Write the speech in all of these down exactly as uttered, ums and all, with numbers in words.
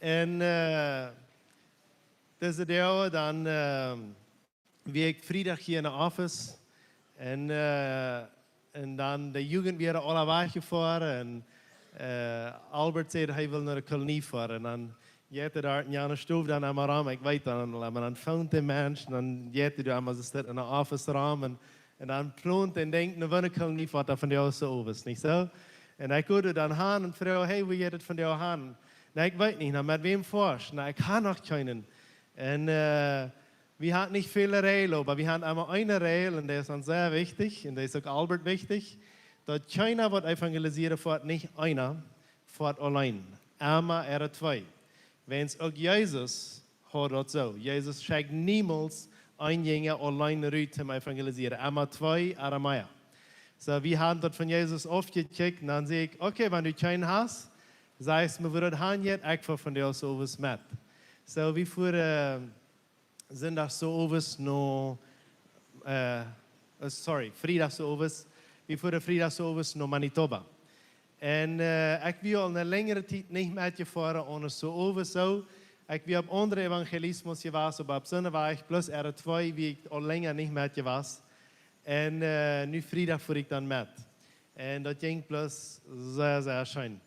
Un äh, dise Doag dan äh, wia ekj Friedach hia enne Office. Un, äh, un dan de Jugend wieren aula wajchjefoaren. Un äh, Albert säd, hee well no de Kolonie foaren. Un dan jeit hee doa enne Stow dan emma rom. Ekj weet dan aul, oba dan foont de Mensch, dan jeit hee doa emma soo enne Office rom. Un, un dan plont un denkjt, no woone Kolonie foat hee vondoag soo owes, nich soo? Un ekj go dan han un froag, hey, wua jeit et vondoag han? Nä, ekj weet nich, no, met wäm foascht? Nä, ekj hab noch kjeenen. Un äh, wie haben nich väle Räajlen, oba wie haben emma eene Räajel, un dee es ons sea wichtich, un dee es uk Albert wichtich, daut kjeena, waut evangelisieren foat, nich eena foat auleen. Emma äare twee. Wiels uk Jesus haud daut soo. Jesus schekjt niemols een Jinja auleen rut toom evangelisieren. Emma twee, emma mea. Soo, wie haben daut von Jesus aufjekjikjt, un dan säd ekj, okay, wan du kjeenen hast, saj mie, wua daut han jeit, ekj foa vondoag soo owes met. Soo, wie fuaren äh, Sindach soo owes no, äh, äh, sorry, Friedach soo owes, wie fuaren Friedach soo owes no Manitoba. Un äh, ekj wia aul eene lenjre Tiet nich metjefoaren, oba soo owes soo. Ekj wia opp aundre Evangelismus jewast, oba opp soone Wajch, plus R twee, wia ekj aul lenja nich metjewast. Un äh, nu Friedach fuar ekj dan met. Un daut jinkj bloos sea, sea scheen.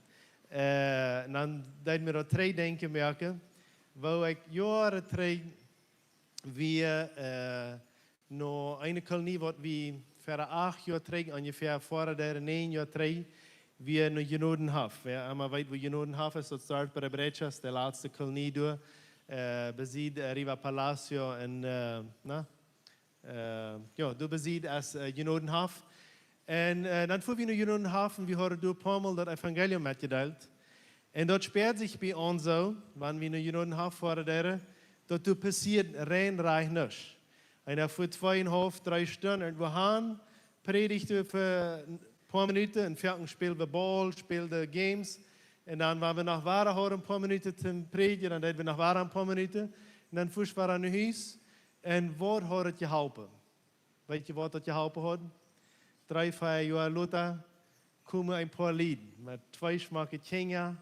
Äh, un dan deed mie daut trigj denkjen, moakjen, woo ekj Joaren trigj wia äh, no eene Kolonie, waut wie ver acht Joa trigj onjefäa foaren deeden, näajen Joa trigj, wia no Gnadenhof. Wäa emma weet, wua Gnadenhof es, daut steit bie de Brechas, de latste Kolonie doa, äh, besied äh, Riva Palacio un äh, na, äh, jo, doa besied es äh, Gnadenhof. Un äh, dan fuaren wie no Gnadenhof un wie hauden doa een poa Mol daut Evangelium metjedeelt. Un daut späad sikj bie ons soo, wan wie no Gnadenhof foaren deeden, daut doa passieed rein rajcht nuscht. Eena fuat twee un haulf, dree Stunden irjentwua han, prädicht fa een poa Minuten, un foaken späld wie Ball, späld wie Games. Un dan, wan wie noch wieren hauden een poa Minuten toom prädjen, dan deed wie noch wieren een poa Minuten. Un dan fuat wie no Hus. Un waut haud et jeholpen? Weet jie, waut daut jeholpen haud? Dree, vea Joa lota kjeemen een poa Lied met twee schmocke Kjinja,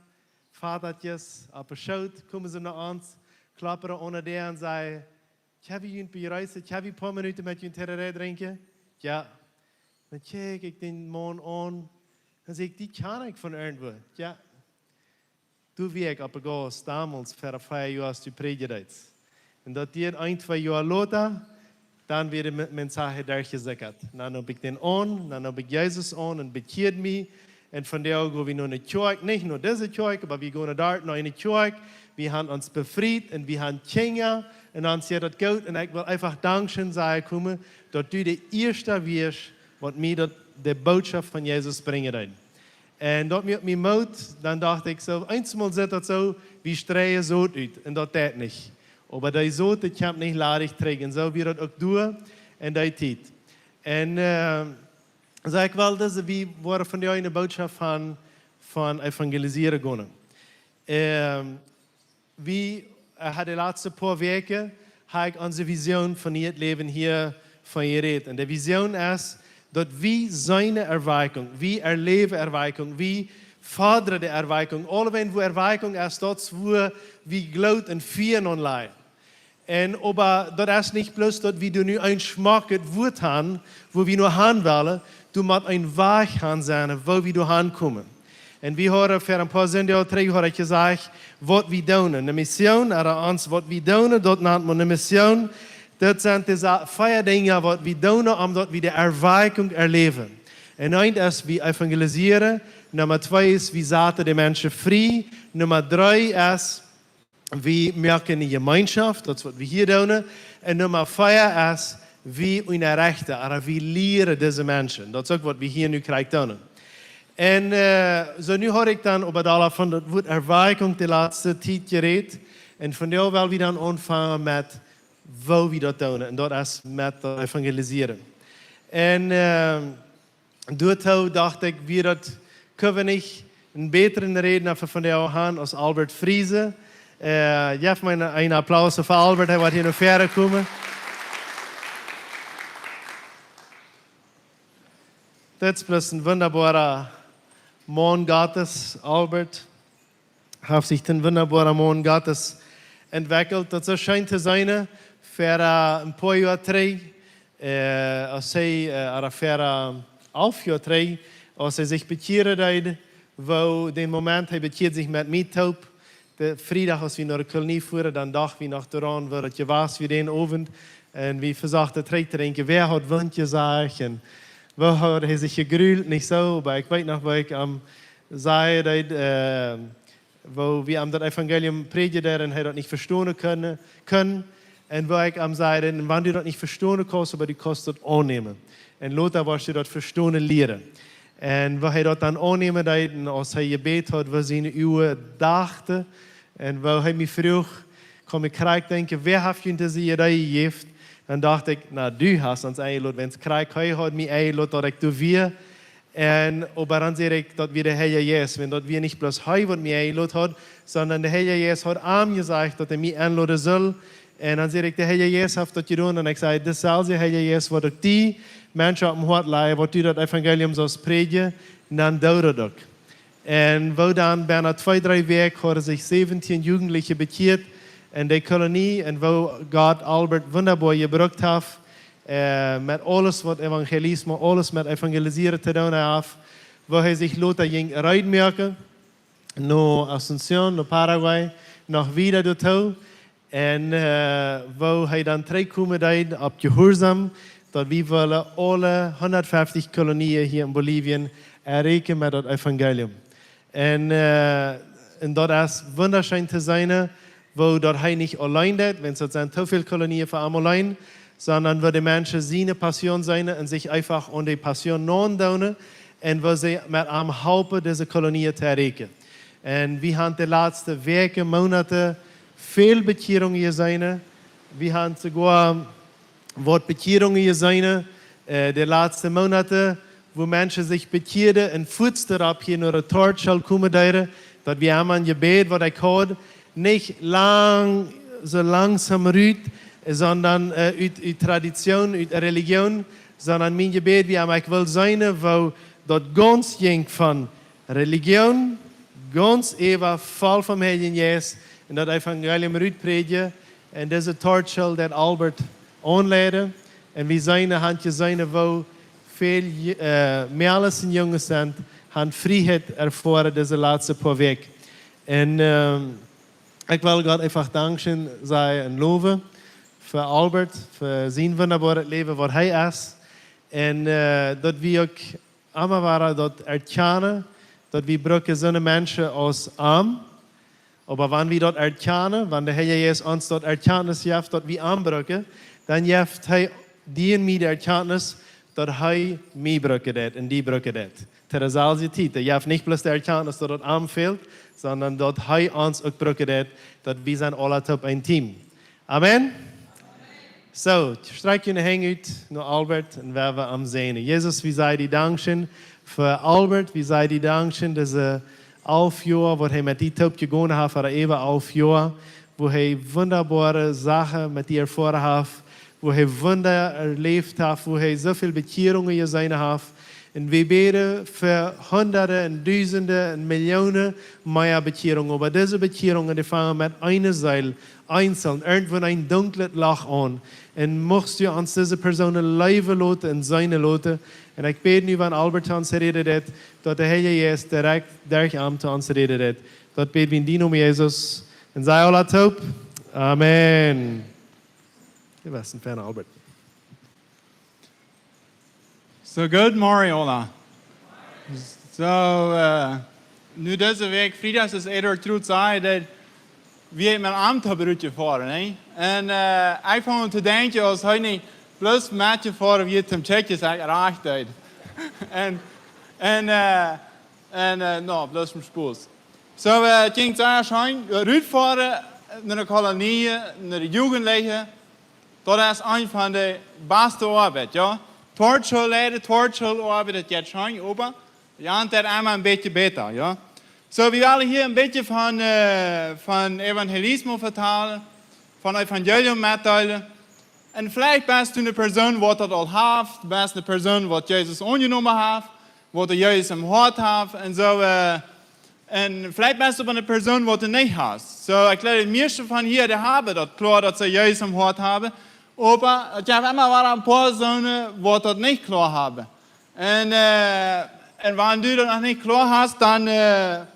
Vadatjes, opp de Schoot, kjeemen see no ons, kloppen aun de Däa un sajen, kjenn wie junt bejreessen, kjenn wie een poa Minuten met junt Tereré drinkjen? Jo. Dan kjikj ekj dän Maun aun, dan saj ekj, dee kjan ekj von irjentwua. Jo. Doa wia ekj opp de Gauss, donmols ver vea Joa, aus du prädjen deedst. Un daut dieed een, twee Joa lota, dan wia de Me-, Mensage derchjesikjat. Dan neem ekj dän aun, dan neem ekj Jesus aun un bekjieed mie. Un vondoag go wie no eene Kjoakj, nich no dise Kjoakj, oba wie gonen doa no eene Kjoakj. Wie haben ons befriet un wie haben Kjinja. Un ons jeit daut goot. Un ekj well eefach dankscheen sajen, Kume, daut du de ieeschta wieescht, waut mie daut, de Bootschoft von Jesus brinjen deed. Un daut muak mie Moot, dan docht ekj soo, eensmol sitt daut soo, wie streien Sot ut, un daut deit nich. Oba dee Sot, dee kjemt nich ladich trigj, un soo wia daut uk doa en dee Tiet. Un äh, saj ekj well, daut wie woaren vondoag eene Bootschoft von, von evangelisieren gonen. Äh, wie äh, haud de latste poa Wäakjen, hab ekj onse Vision von hia, daut Läwen hia von jerät. Un de Vision es, daut wie seenen Erweckung, wie erläwen Erweckung, wie fodren de Erweckung. Aulawäajen, wua Erweckung es, daut es, wua wie Gloowen un Fia aunlajen. Un oba daut es nich bloos, daut wie doa nu een schmocket Wuat haben, wua wie nu han wellen, doa mott een Wajch han sennen, woo wie doa han komen. Un wie haben ver een poa Sindach trigj, haud ekj jesajcht, waut wie doonen. Eene Mission, ooda ons, waut wie doonen, daut nant maun eene Mission. Daut sent dise vea Dinja, waut wie doonen, om daut wie de Erweckung erläwen. Un eent es, wie evangelisieren. Numma twee es, wie saten de Menschen frie. Numma dree es, wie moaken eene Jemeenschoft, daut es, waut wie hia doonen. Un Numma vea es, wie unjarechten, ooda wie lieren dise Menschen. Daut es uk, waut wie hia nu krakjt doonen. Un äh, soo nu haud ekj dan oba doa von daut Wuat Erweckung de latste Tiet jerät. Un vondoag well wie dan aunfangen met, woo wie daut doonen. Un daut es met daut Evangelisieren. Un äh, doatoo docht ekj, wia daut, kjenn wie nich een bätren Rädna fa vondoag han aus Albert Friesen. Äh, jeff mie een, een Applaus fa Albert, hee woat hia no väaren komen. Dit es bloos een wundaboara Maun Gottes, Albert. haft sikj een wundaboara Maun Gottes entwekjelt. Daut es soo scheen to seenen, ver een poa Joa trigj, aus hee, ooda ver alf Joa trigj, aus hee sikj bekjieren deed, woo dän Moment hee bekjieed sikj met mie toop, de Friedach, aus wie no de Kolonie fuaren, dan docht wie noch doaraun, woo daut jewast wia dän Owent, un wie vesochten trigj to denkjen, wäa haud waut jesajcht un woo haud hee sikj jegrult, nich soo, oba ekj weet noch, woo ekj am säd, woo wie am daut Evangelium prädjen deeden un hee daut nich vestonen kunn, un woo ekj am säd, un wan du daut nich vestonen kaust, oba du kaust daut aunnämen, un lota woascht du daut vestonen lieren. Un woo hee daut dan aunnämen deed, un aus hee jebät haud, woo siene Uagen dochten, un woo hee mie fruach, kaun ekj krakjt denkjen, wäa haft junt dise Idee jejäft? Dan docht ekj, na, du hast ons enjelot, wiels krakjt hee haud mie enjelot, daut ekj doa wia. Un oba dan säd ekj, daut wia de Heilja Jeist, wiels daut wia nich bloos hee, waut mie enjelot haud, sonda de Heilja Jeist haud am jesajcht, daut hee mie enloden sull. Un dan säd ekj, de Heilja Jeist haft daut jedonen, un ekj säd, daut es de Heilja Jeist, waut uk dee Menschen opp daut Hoat lajcht, waut du daut Evangelium sust prädjen, un dan doo daut uk. Un woo dan bennen twee, dree Wäakj hauden sikj säwentieen Jugendliche bekjieet en de Kolonie, un woo Gott Albert wundaboa jebrukt haft, met aules, waut Evangelismo, aules met Evangelisieren to doonen haft, woo hee sikj lota jinkj reed moaken, no Asunción, no Paraguay, noch wieda doatoo, un woo hee dan trigjkomen deed opp Jehuarsaum, daut wie wullen aule hundatfeftich Kolonien hia en Bolivien erreichen met daut Evangelium. Un, un daut es wundascheen to seenen, woo daut hee nich auleen deit, wiels daut sent too väl Kolonien fa am auleen, sonda woo de Menschen siene Passion seenen un sikj eefach aun de Passion naundoonen un woo see met am halpen, dise Kolonien to erreichen. Un wie haben de latste Wäakjen, Moonaten väl Bekjierungen jeseenen. Wie haben soogoa waut Bekjierungen jeseenen, de latste Moonaten, wua Menschen sikj bekjieeden un fuaz doaropp hia no de Torchschool komen deeden. Daut wia emma een Jebäd, waut ekj haud, nich lang, soo langsom rut, sonda ut, ut Tradition, ut Religion, sonda mien Jebäd wia emma, ekj well seenen, woo daut gaunz jinkj von Religion, gaunz äwa voll vom Heiljen Jeist, un daut Evangelium rutprädjen, un dise Torchschool, daut Albert aunleiden, un wie seenen, haben jeseenen, woo väl Mäakjes un Junges sent, haben Frieheit erfoaren dise latste poa Wäakj. Un ekj well Gott eefach dankscheen sajen un lowen fa Albert, fa sien wundaboaret Läwen, waut hee es. Un daut wie uk emma wada daut erkjanen, daut wie brucken soone Menschen aus am. Oba wan wie daut erkjanen, wan de Heilja Jeist ons daut Erkjantnis jeft, daut wie am brucken, dan jeft hee die un mie de Erkjantnis, daut hee mie brucken deit un die brucken deit to de selwje Tiet. Hee jeft nich bloos de Erkjantnis, daut daut am fält, sonda daut hee ons uk brucken deit, daut wie sent aula toop een Team. Amen. Soo, strakjt june Henj ut no Albert un wie woaren am säajnen. Jesus, wie sajen die dankscheen fa Albert, wie sajen die dankscheen dise alf Joa, waut hee met die toop jegonen haft, ooda äwa alf Joa, wua hee wundaboare Sachen met die erfoaren haft, wua hee Wunda erläft haft, wua hee soo väl Bekjierungen jeseenen haft. Un wie bäden fa Hundaten un Dusenden un Millionen mea Bekjierungen. Oba dise Bekjierungen, dee fangen met eene Seel, eenzeln, irjentwua een dunklet Loch aun. Un muchst du ons dise Persoonen läwen loten un seenen loten. Un ekj bäd nu, wan Albert to ons räden deit, daut de Heilja Jeist direkt derch am to ons räden deit. Daut bäd wie en dienen Nomen, Jesus. Un saj aula toop: Amen. Dee wia een feina Albert. Soo, goodemorjen aula. Soo, nu dise Wäakj, Friedach, es Eduard trut sajen, daut wie met am toop rutjefoaren, nä? Un ekj fung aun to denkjen, aus hee nich bloos metjefoaren wia, toom Tjekjes, ekj rajcht deed. Un, un, un, no, bloos toom Spos. Soo, et jinkj sea scheen, rutfoaren no de Kolonie, no de Jugendliche. Daut es eent von de baste Oabeit, jo. Torchschool leiden, Torchschool Oabeit, daut jeit scheen, oba jo, daut emma een bät bäta, jo. Soo, wie wellen hia een bät von, von Evangelismo vetalen, von Evangelium metdeelen. Un veleicht best du eene Persoon, waut daut aul haft, best eene Persoon, waut Jesus aunjenomen haft, waut Jesus em Hoat haft, un soo, Un veleicht best du oba eene Persoon, waut du nich hast. Soo, ekj jleew, de mieeschte von hia, dee haben daut kloa, daut see Jesus em Hoat haben. Oba et jeft emma wada een poa Persoonen, waut daut nich kloa haben. Un, äh, un wan du daut noch nich kloa hast, dan, äh,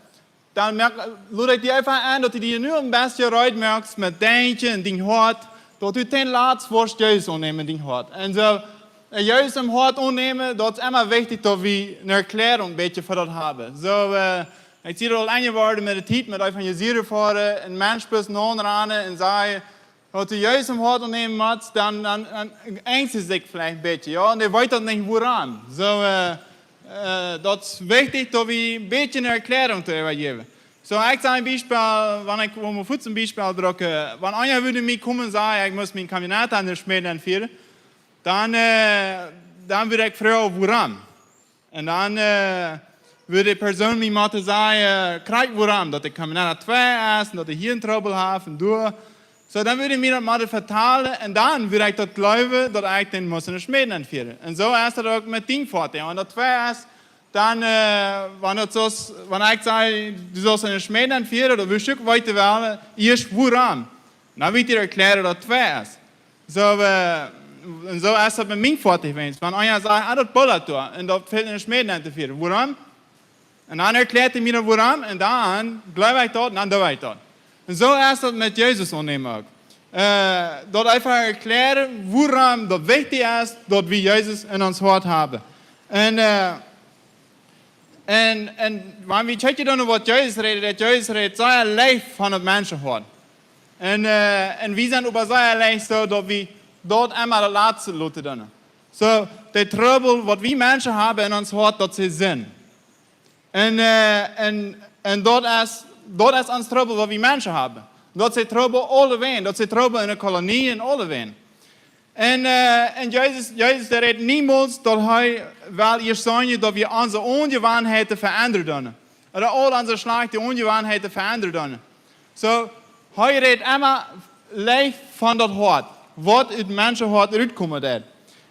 dan moak, lod ekj die eefach aun, daut du die nu een bät reed moakst met Denkjen un dien Hoat, daut du dän latst, woascht Jesus aunnämen en dien Hoat. Un soo, äh, Jesus em Hoat aunnämen, daut es emma wichtich, daut wie eene Erkjläarunk een bät fa daut haben. Soo, äh, ekj see daut aul enje worden met de Tiet, met evangelisieren foaren, een Mensch bloos naunranen un sajen, daut du Jesus em Hoat aunnämen motst, dan, dan, dan enjst hee sikj veleicht een bät, jo, un dee weet daut nich, wuarom. Soo, äh, äh, daut es wichtich, daut wie een bät eene Erkjläarunk doaräwa jäwen. Soo, ekj saj een Biespel, wan ekj, wan wie fuaz een Biespel brucken, wan eena wudd mie komen sajen, ekj mott mien Camioneta no de Schmäd fieren, dan, äh, dan wudd ekj froagen, wuarom? Un dan, äh, wudd de Persoon mie motten sajen, äh, krakjt wuarom, daut de Camioneta twei es un daut hee hia een Trubbel haft un doa. Soo, dan wudd hee mie daut motten vetalen un dan wudd ekj daut jleewen, daut ekj dän mott no de Schmäd fieren. Un soo es daut uk met dien Foatich. Wan daut twei es, dan, äh, wan daut soo es, wan ekj saj, du saust no de Schmäd fieren, dan wudd ekj uk weeten wellen, ieescht wuarom. Dan wudd ekj die erkjläaren, daut twei es. Soo, äh, un soo es daut met mien Foatich, wan eena sajcht, ah, daut bullat doa, un daut fält no de Schmäd to fieren. Wuarom? Un dan erkjläat hee mie daut wuarom, un dan jleew ekj daut, un dan doo ekj daut. Un soo es daut met Jesus aunnämen uk. Äh, daut eefach erkjläaren, wuarom daut wichtich es, daut wie Jesus en ons Hoat haben. Un, äh, un, un wan wie kjikjen dan, waut Jesus rät, daut Jesus rät sea leicht von daut Menschenhoat. Un, äh, un wie sent oba sea leicht soo, daut wie daut emma daut latste loten doonen. Soo, de Trubbel, waut wie Menschen haben en ons Hoat, daut es Sind. Un, äh, un, un daut es, daut es ons Trubbel, waut wie Menschen haben. Daut es Trubbel aulewäajen, daut es Trubbel en de Kolonie un aulewäajen. Un, äh, un Jesus, Jesus, dee rät niemols, daut hee well ieescht seenen, daut wie onse Aunjewanheiten veendren doonen. Ooda aul onse schlajchte Aunjewanheiten veendren doonen. Soo, hee rät emma leicht von daut Hoat, waut ut Menschenhoat rutkomen deit.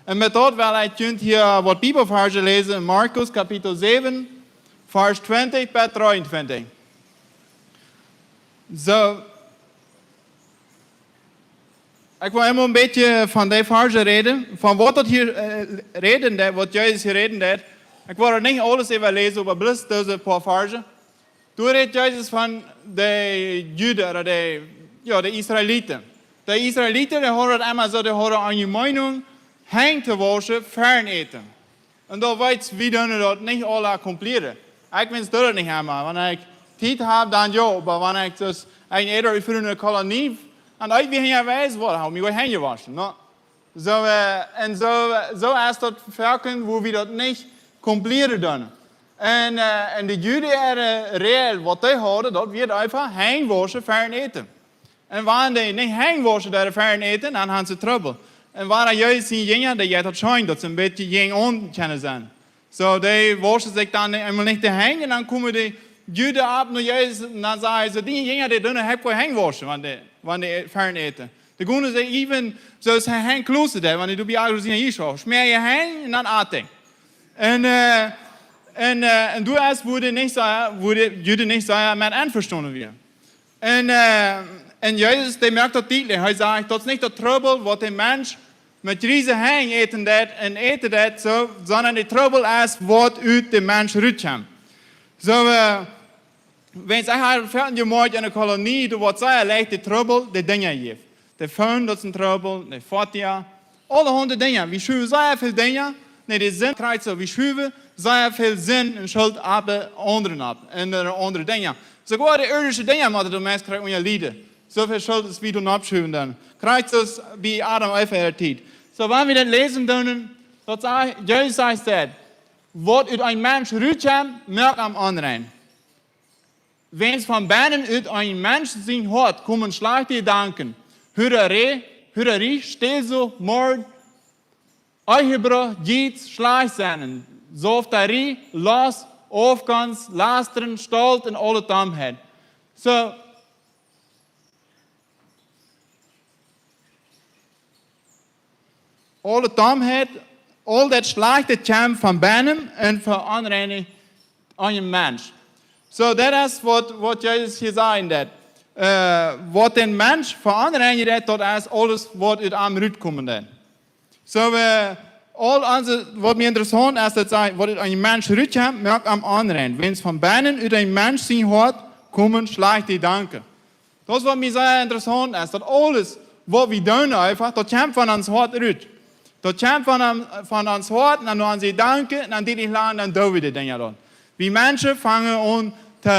Un met daut well ekj junt hia waut Bibelvarsch läsen en Markus Kapitel säwen, Varsch twintich bat dreeuntwintich. Soo, ekj well emol een bät von dee Varsch räden, von waut daut hia, äh, räden deit, waut Jesus hia räden deit. Ekj well nich aules äwaläsen, oba bloos dise poa Varsch. Doa rät Jesus von de Juden, ooda de, jo, de Israeliten. De Israeliten, dee hauden daut emma soo, dee hauden eene Meenunk, Henj to wauschen, ver daut Äten. Un daut weet wie, wie doonen daut nich aule akkomplieren. Ekj wens daut nich emma, wan ekj Tiet hab, dan jo, oba wan ekj dus een Äten fa eene Kolonie, un ekj wia hia wes, woa, hab mie goot Henj jewoschen, no? Soo, äh, un soo, soo es daut foaken, woo wie daut nich akkomplieren doonen. Un, äh, un de Juden äare Räajel, waut dee hauden, daut wia eefach Henj wauschen ver daut Äten. Un wan dee nich Henj wauschen deeden ver daut Äten, dan hauden see Trubbel. Un wia Jesus siene Jinja, dee jeit daut scheen, daut see een bät Jinja aun kjennen sennen. Soo, dee wauschen sikj dan emol nich de Henj, un dan komen de Juden opp no Jesus, un dan sajen see, dee Jinja, dee doonen nich Henj wauschen, wan dee, wan dee ver daut Äten. Dee gonen sikj even, soo aus hee Henj klosen deed, wan dee doa bie Agro siene Jeschof, schmäa je Henj, un dan at dee. Un, äh, un, äh, un doa es, wua dee nich soo, wua de Juden nich soo met envestonen wieren. Un, äh, un Jesus, dee moakt daut dietlich. Hee sajcht, daut es nich de Trubbel, waut de Mensch met jriese Henj äten deit un äten deit, soo, sonda de Trubbel es, waut ut de Mensch rutkjemt. Soo, äh, wan ekj hab foaken jemoakt en de Kolonie, doa woat sea leicht de Trubbel, de Dinja jejäft. De Phone, daut es een Trubbel, de Foatieja, aulahaunt Dinja. Wie schuwen sea väl Dinja no de Sind, krakjt soo, wie schuwen sea väl Sind un Schult opp aundre opp, un, äh, aundre Dinja. Soogoa de irdische Dinja motten doa meist krakjt unja lieden. Soo väl Schult aus wie doa oppschuwen dan. Krakjt soo aus bie Adam un Eva äare Tiet. Soo, wan wie daut läsen doonen, daut sajcht, Jesus sajcht daut, waut ut een Mensch rutkjemt, moakt am onrein. Wiels von bennen ut een Mensch sien Hoat komen schlajchte Jedanken, Hurarie, Hurarie, Stäsel, Mord, Ehebruch, Jiez, schlajcht sennen, Softarie, Lost, Aufgonst, Lastren, Stolt un aule Dommheit. Soo, aule Dommheit, aul daut Schlajchte kjemt von bennen un veonreinjt een Mensch. So, daut es waut, waut Jesus hia sajen deit. Waut dän Mensch veonreinjen deit, daut es aules waut ut am rutkomen deit. So, aul onse, waut mie interessaunt es, daut sajcht, waut ut een Mensch rutkjemt, moakt am onrein. Wiels von bennen ut een Mensch sien Hoat komen schlajchte Jedanken. Daut es waut mie sea interessaunt es, daut aules waut wie doonen eefach, daut kjemt von ons Hoat rut. Daut kjemt von ons Hoat, dan no onse Jedanken, dan deit nich lang, dan doo wie de Dinja dan. Wie Menschen fangen aun to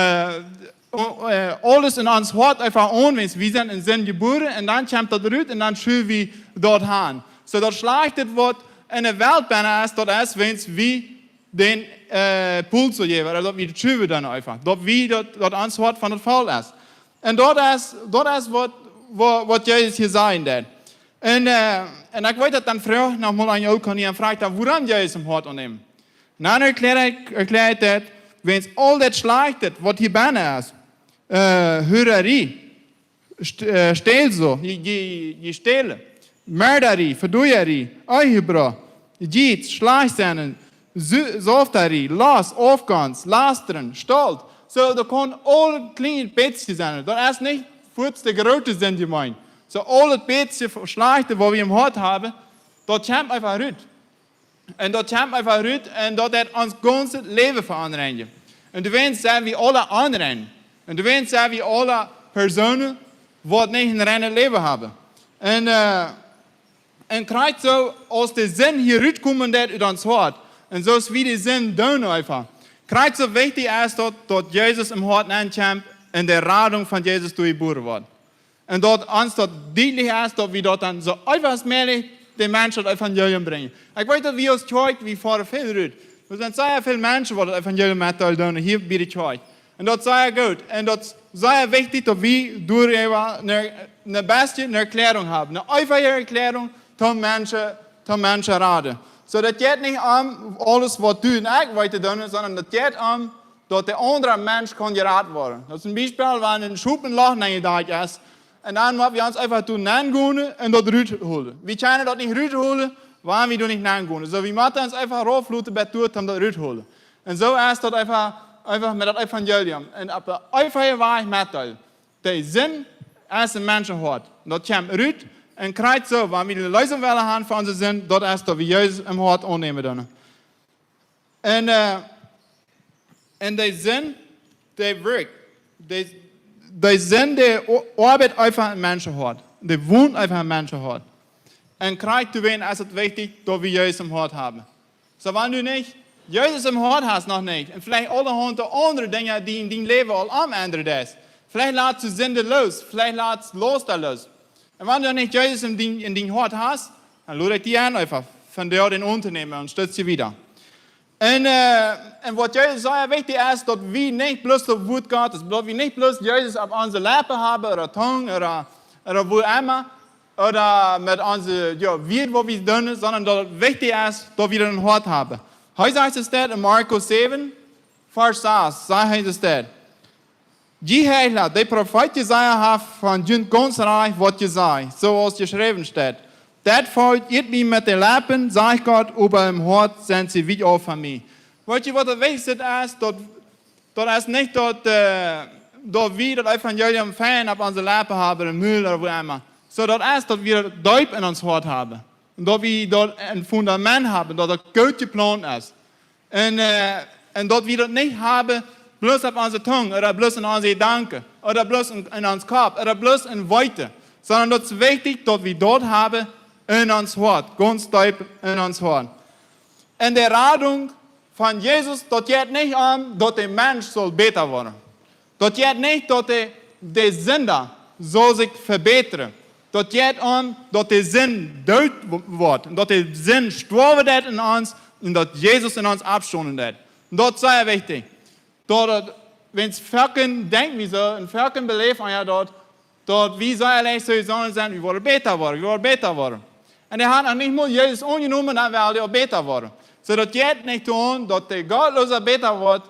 aules en ons Hoat eefach aun, wiels wie sent en Sind jebuaren, un dan kjemt daut rut un dan schuw wie daut han. So daut schlajchte waut en de Welt bennen es, daut es, wiels wie dän Puls soo jäwen, daut wie daut schuwen dan eefach, daut wie, daut ons Hoat von daut voll es. Un daut es waut Jesus hia sajen deit. Un ekj weet daut dan froag noch mol een Ooltkolonia un frajcht dan, wuarom Jesus em Hoat aunnämen. Un dan erkjläat daut, wiels aul daut schlajchte waut hia bennen es: Hurarie, Stäl, soo, jestäle, Merdarie, Vedujarie, Ehebruch, Jiez, schlajcht sennen, Softarie, Lost, Aufgonst, lastren, Stolt. So daut kaun aul kjlien bät sennen. Daut es nich fuaz de groote Sind jemeent. So aul daut bät schlajchte waut wie em Hoat haben, daut kjemt eefach rut. Un daut kjemt eefach rut un daut deit ons gaunzet Läwen veonreinjen. Un doawäajen sent wie aula onrein. Un doawäajen sent wie aula Persoonen waut nich en reinet Läwen haben. Un krakjt soo aus de Sind hia rutkomen deit ut ons Hoat, un soo aus wie de Sind doonen eefach, krakjt soo wichtich es daut, daut Jesus em Hoat nenkjemt un de Radunk von Jesus doa jebuaren woat. Un daut ons daut dietlich es, daut wie daut dan soo eefach aus mäajlich de Menschen daut Evangelium brinjen. Ekj weet daut wie aus Kjoakj, wie foaren väl rut. Doa sent sea väl Menschen waut daut Evangelium metdeelen doonen hia bie de Kjoakj. Un daut es sea goot un daut es sea wichtich daut wie doaräwa ne, ne beste Erkjläarunk haben, ne eefache Erkjläarunk toom Menschen raden. So daut jeit nich om aules waut du un ekj weeten doonen, sonda daut jeit om daut de aundra Mensch kaun jerat woaren. Daut es een Biespel, wan een Schop en een Loch nenjedakjt es, un dan mott wie ons eefach doa nengonen un daut rutholen. Wie kjennen daut nich rutholen wan wie doa nich nengonen. So wie motten ons eefach raufloten bat doa toom daut rutholen. Un soo es daut eefach met daut Evangelium, un opp de eefache Wajch metdeelen. De Sind es em Menschenhoat, daut kjemt rut. Un krakjt soo, wan wie de Leesunk wellen han fa onse Sind, daut es daut wie Jesus em Hoat aunnämen doonen. Un de Sind, dee wirkjt, de Sind, dee oabeit eefach em Menschenhoat, dee wont eefach em Menschenhoat. Un krakjt doawäajen es daut wichtich daut wie Jesus em Hoat haben. So wan du nich Jesus em Hoat hast, noch nich, un veleicht aulahaunt aundre Dinja, dee en dien Läwen aul omendren deeden, veleicht latst du Sind loos, veleicht latst du Lost loos. Un wan du nich Jesus en dien Hoat hast, dan lod ekj die en, eefach vondoag dän aunnämen un stutst die wieda. Un waut Jesus sea wichtich es, daut wie nich bloos daut Wuat Gottes, daut wie nich bloos Jesus opp onse Leppen haben oda Tung oda wua emma, oda met onse, jo, Wieed waut wie doonen, sonda daut daut wichtich es daut wie daut em Hoat haben. Hee sajcht et en Markus säwen, Varsch sas, sajcht hee et: Jie Heichla, de Profeet Jesaja haft von junt gaunz rajcht waut jesajcht, soo aus jeschräwen steit: Dit Volkj iet mie met de Leppen, sajcht Gott, oba em Hoat sent see wiet auf von mie. Weet jie waut daut Wichtichste es? Daut es nich daut wie daut Evangelium fein opp onse Leppen haben, em Mul oda wua emma, sonda daut es daut wie daut deep en ons Hoat haben, un daut wie daut een Fundament haben, daut daut goot jeplaunt es. Un daut wie daut nich haben bloos opp onse Tung oda bloos en onse Jedanken oda bloos en ons Kopp oda bloos en Weeten, sonda daut es wichtich daut wie daut haben en ons Hoat, gaunz deep en ons Hoat. Un de Radunk von Jesus, daut jeit nich om daut de Mensch saul bäta woaren. Daut jeit nich daut de Sinda saul sikj vebätren. Daut jeit om daut de Sind doot woat un daut de Sind stoawen deit en ons, un daut Jesus en ons oppstonen deit. Un daut es sea wichtich. Daut, wiels foaken denkj wie soo un foaken beläw wie daut, daut wie soo auleen soo sent, wie woaren bäta woaren, wie woaren bäta woaren. Un dee han noch nich mol Jesus aunjenomen, dan well dee aul bäta woaren. So daut jeit nich doarom daut de Gottloosa bäta woat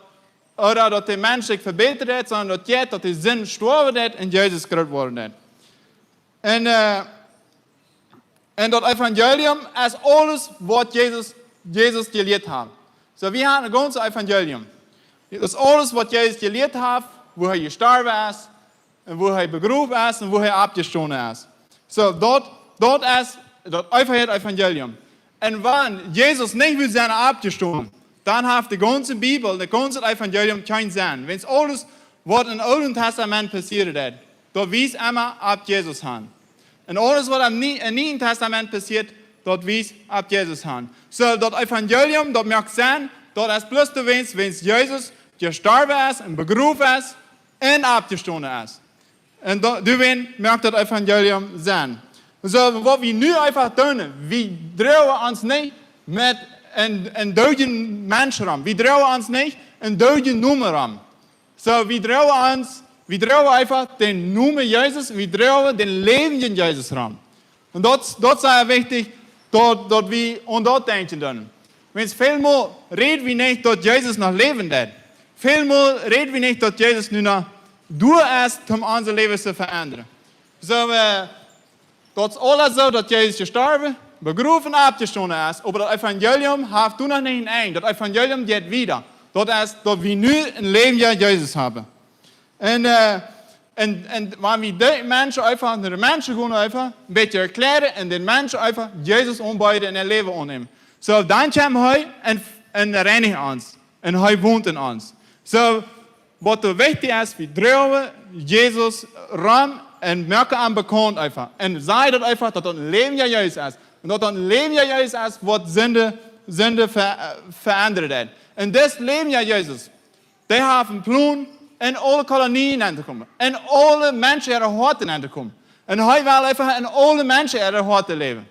oda daut de Mensch sikj vebätren deit, sonda daut jeit daut de Sind stoawen deit un Jesus groot woaren deit. Un daut Evangelium es aules waut Jesus jelieet haft. So wie han een gaunzet Evangelium. Daut es aules, waut Jesus jelieet haft, woo hee jestorwen es, un woo hee begroft es un woo hee oppjestonen es. Soo, daut, daut es daut eefache Evangelium. Un wan Jesus nich wudd sennen oppjestonen, dan haft de gaunze Bibel, daut gaunze Evangelium kjeen Senn. Wiels aules, waut em Oolen Tastament passieet, daut wiest emma opp Jesus han. Un aules, waut em Nie-, em Nieen Tastament passieet, daut wiest opp Jesus han. Soo, daut Evangelium, daut moakt Senn, daut es bloos doawäajen, wiels Jesus jestorwen es un begroft es un oppjestonen es. Un do-, doawäajen moakt daut Evangelium Senn. Soo, waut wie nu eefach doonen, wie droagen ons nich met een, een dooden Mensch rom. Wie droagen ons nich een dooden Nomen rom. Soo, wie droagen ons, wie droagen eefach dän Nomen Jesus un wie droagen dän läwendjen Jesus rom. Un daut, daut es sea wichtich, daut, daut wie aun daut denkjen doonen. Wiels välmol räd wie nich, daut Jesus noch läwen deit. Välmol räd wie nich, daut Jesus nu noch doa es, om ons Läwen to veendren. Soo, äh, daut es aules soo, daut Jesus jestorwen, begroft un oppjestonen es, oba daut Evangelium haft doa noch nich een Enj. Daut Evangelium jeit wieda. Daut es, daut wie nu een läwendjen Jesus haben. Un, äh, un, un wan wie dee Menschen eefach, de Menschen gonen eefach een bät erkjläaren un dän Menschen eefach Jesus aunbeeden un äa Läwen aunnämen. Soo, dan kjemt hee un, un reinicht ons. Un hee wont en ons. Soo, waut doa wichtich es, wie droagen Jesus rom un moaken am bekaunt eefach. Un sajen daut eefach, daut daut een läwendjen Jesus es. Un daut daut een läwendjen Jesus es, waut Sind, Sind ve-, äh, veendren deit. Un dis läwendja Jesus, dee haft een Plon, en aule Kolonien nenn to komen, en aule Menschen äare Hoaten nenn to komen. Un hee well eefach en aule Menschen äare Hoaten läwen.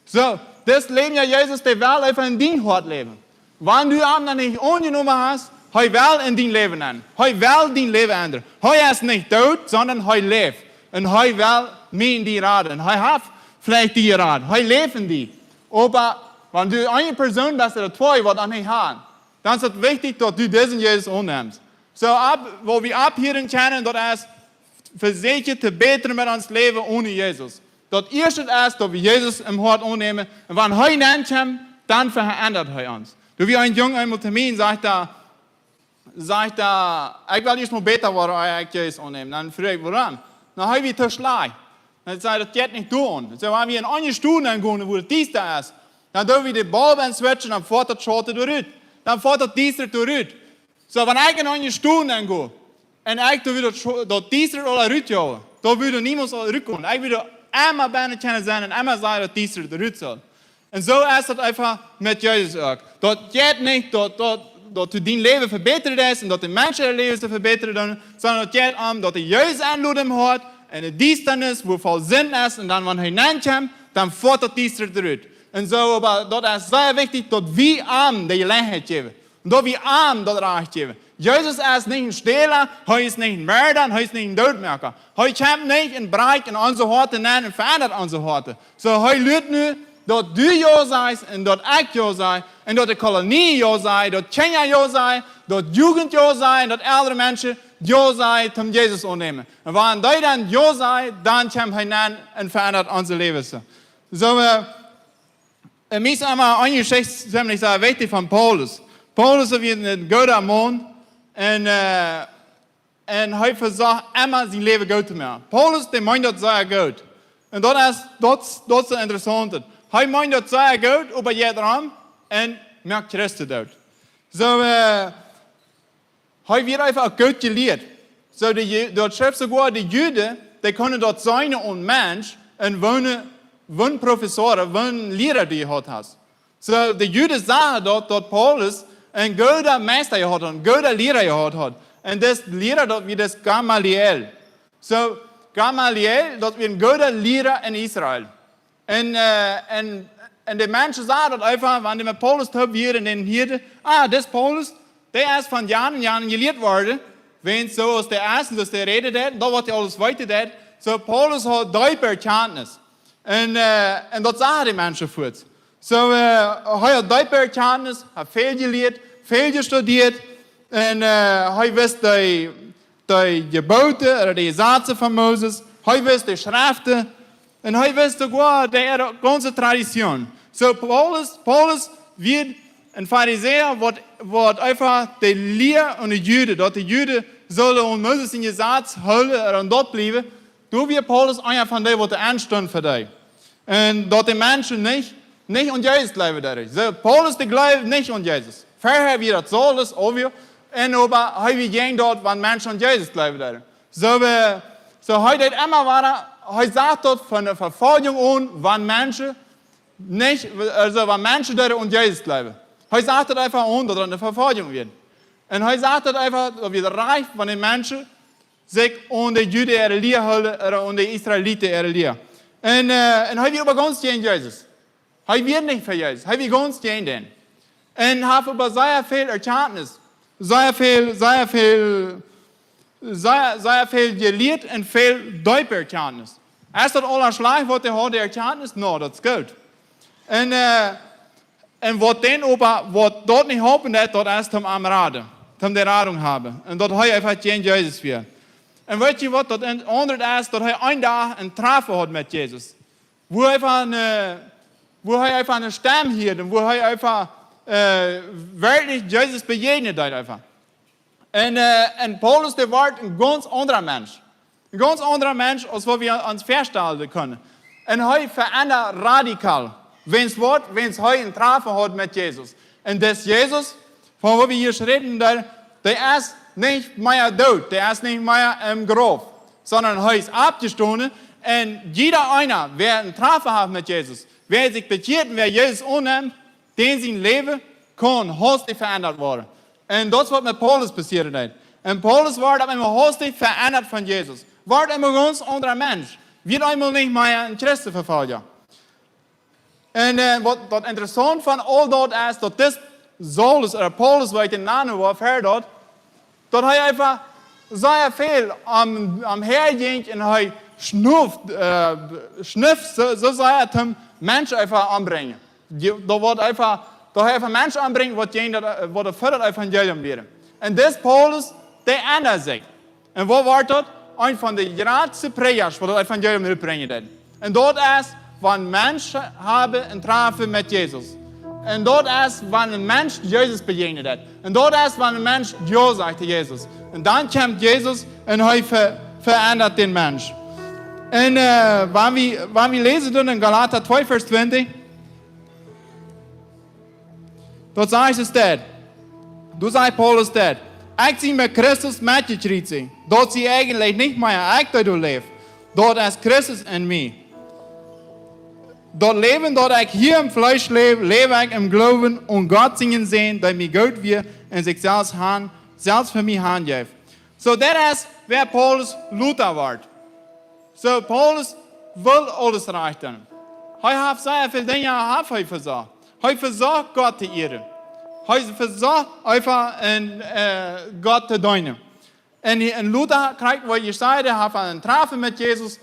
Soo, dis läwendja Jesus, dee well eefach en dien Hoat läwen. Wan du am noch nich aunjenomen hast, hee well en dien Läwen nenn. Hee well dien Läwen endren. Hee es nich doot, sonda hee läft. Un hee well mie un die raden. Un hee haft veleicht die jerat. Hee läft en die. Oba wan du eene Persoon best, ooda twee, waut daut nich haben, dan es et wichtich, daut du disen Jesus aunnemst. Soo, opp, waut wie opphieren kjennen, daut es, vesieekjen to bätren met ons Läwen onen Jesus. Daut ieeschte es, daut wie Jesus em Hoat aunnämen. Un wan hee nenn kjemt, dan veendrat hee ons. Doa wia een Jung eemol to mie, sajcht hee, sajcht hee: "Ekj well ieescht mol bäta woaren, ea ekj Jesus aunnäm." Dan fruach ekj: "Wuarom?" "Na, hee wia too schlajcht." Dan säd hee: "Daut jeit nich doaraun." Soo, wan wie en eene Stow nenn gonen, wua et diesta es, dan doo wie de Balb aunswitchen, dan foat daut Schaute doarut. Dan foat daut Diestre doarut. Soo, wan ekj en eene Stow nenn go, un ekj doo wada daut Scho-, daut Diestre aula rutjoagen, dan wudd niemols aula rutkomen. Ekj wudd emma bennen kjennen sennen un emma sajen, daut Diestre doarut saul. Un soo es daut eefach met Jesus uk. Daut jeit nich, daut, daut, daut du dien Läwen vebätren deist un daut de Menschen äa Läwen to vebätren doonen, sonda daut jeit om, daut du Jesus aunlodst em Hoat, en de Diestanis, wua voll Sind es, un dan, wan hee nenn kjemt, dan foat daut Diestre doarut. Un soo, oba daut es sea wichtich, daut wie am de Jeläajenheit jäwen. Un daut wie am daut Rajcht jäwen. Jesus es nich een Stäla, hee es nich een Moorda, hee es nich een Dootmoaka. Hee kjemt nich un brakjt en onse Hoaten nenn un veendrat onse Hoaten. Soo, hee luat nu, daut du jo sajst un daut ekj jo saj, un daut de Kolonie jo sajcht, daut Kjinja jo sajen, daut Jugend jo sajcht, un daut eldre Menschen jo sajen, om Jesus aunnämen. Un wan dee dan jo sajen, dan kjemt hee nenn un veendrat onse Läwen. Soo, äh, un mie es emma eene Jeschicht ziemlich sea wichtich von Paulus. Paulus wia een gooda Maun un, äh, un hee vesocht emma sien Läwen goot to moaken. Paulus, dee meent daut sea goot. Un daut es, daut, daut es daut Interessaunte. Hee meent daut sea goot, oba jeit rom un moakt Christen doot. Soo, äh, hee wia eefach goot jelieet. Soo, de Ju-, daut schrift soogoa, de Juden, dee kunnen daut seenen aun Mensch, un woone, woone Professoren, woone Liera dee jehaut haft. Soo, de Juden sagen daut, daut Paulus een gooda Meista jehaut haud, een gooda Liera jehaut haud. Un dis Liera, daut wia dis Gamaliel. Soo, Gamaliel, daut wia een gooda Liera en Israel. Un, äh, un, un de Menschen sagen daut eefach, wan dee met Paulus toop wieren un dän hieeden: "Ah, dis Paulus, dee es von Jan un Jan jelieet worden, wiels soo aus dee es un soo aus dee räden deit, un daut waut dee aules weeten deit." Soo, Paulus haud deepe Erkjantnis. Un, äh, un daut sagen de Menschen fuaz. Soo, äh, hee haud deepe Erkjantnis, haud väl jelieet, väl jestudieet, un, äh, hee wist de, de Jeboten, ooda de Jesazen von Moses, hee wist de Schreften, un hee wist soogoa de äare gaunze Tradition. Soo, Paulus, Paulus wia een Farisäa, waut, waut eefach de Lia von de Juden, daut de Juden sullen aun Moses sien Jesaz hoolen un aun daut bliewen, doa wia Paulus eena von dee, waut doa enstunt fa dee. Un daut de Menschen nich, nich aun Jesus jleewen deeden. Soo, Paulus, dee jleewd nich aun Jesus. Verhäa wia daut Saulus, obvio. Un oba hee wia jäajen daut, wan Menschen aun Jesus jleewen deeden. Soo, äh, soo hee deed emma wieda, hee sach daut von de Vefoljunk aun, wan Menschen nich, aulsoo wan Menschen deeden aun Jesus jleewen. Hee sach daut eefach aun, daut doa eene Vefoljunk wia. Un hee sach daut eefach, daut wia rajcht, wan de Menschen sikj aun de Juden äare Lia hoolen, ooda aun de Israeliten äare Lia. Un, äh, un hee wia oba gaunz jäajen Jesus. Hee wia nich fa Jesus. Hee wia gaunz jäajen dän. Un haud oba sea väl Erkjantnis. Sea väl, sea väl, sea, sea väl jelieet un väl deepe Erkjantnis. Es daut aula schlajcht, waut hee haud, de Erkjantnis? No, daut es goot. Un, äh, un waut dän oba, waut daut nich halpen deed, daut es toom am raden, toom de Radunk haben. Un daut hee eefach jäajen Jesus wia. Un weet jie waut, daut een aundret es, daut hee een Dach een Trafen haud met Jesus. Wua hee eefach eene, wua hee eefach eene Stemm hieed un wua hee eefach, äh, werkjlich Jesus bejäajnen deed eefach. Un, äh, un Paulus, dee wort een gaunz aundra Mensch. Een gaunz aundra Mensch, aus waut wie ons väastalen kjennen. Un hee veendat radikal. Wiels waut? Wiels hee een Trafen haud met Jesus. Un dis Jesus, von waut wie hia räden, dee, dee es nich mea doot, dee es nich mea em Grauf, sonda hee es oppjestonen. Un jieda eena, wäa een Trafen haft met Jesus, wäa sikj bekjieet, wäa Jesus aunnemt, dän sien Läwen kaun hastich veendat woaren. Un daut es waut met Paulus passieren deed. Un Paulus wort opp eemol hastich veendat von Jesus. Wort eemol een gaunz aundra Mensch. Wort eemol nich mea een Christenvefolja. Un, äh, waut daut interessaunt von aul daut es, daut dis Saulus, ooda Paulus, waut ekj dän Nomen wia, ver daut, daut hee eefach sea väl aum, aum häa jinkj un hee schnuft, äh, schnuft soo, soo sea toom Menschen eefach ombrinjen. Dee, daut wort eefach, daut hee eefach Menschen ombrinjt, waut jäajen daut, äh, waut doa fa daut Evangelium wieren. Un dis Paulus, dee endat sikj. Un waut wort daut? Eena von de jratste Prädjasch, waut daut Evangelium rutbrinjen deed. Un daut es, wan Menschen haben een Trafen met Jesus. Un daut es, wan een Mensch Jesus bejäajnen deed. Un daut es, wan een Mensch jo sajcht to Jesus. Un dan kjemt Jesus un hee ve-, veendat dän Mensch. Un, äh, wan wie, wan wie läsen dan en Galata twee, Varsch twintich, daut sajcht et dit. Doa sajcht Paulus dit: "Ekj sie met Christus metjekjriezicht. Daut sie eejentlich nich mea ekj, dee doa läft. Daut es Christus en mie. Daut Läwen, daut ekj hia em Fleesch läw, läw ekj em Gloowen aun Gott sienen Sän, dee mie goot wia un sikj selfst han, selfst fa mie hanjeef." Soo, daut es, wäa Paulus lota wort. Soo, Paulus wull aules rajcht doonen. Hee haft sea väl Dinja, haft hee vesocht. Hee vesocht Gott to ieren. Hee vesocht eefach een, äh, Gott to deenen. Un hee, un lota kjrieech, waut ekj säd, hee haud een Trafen met Jesus,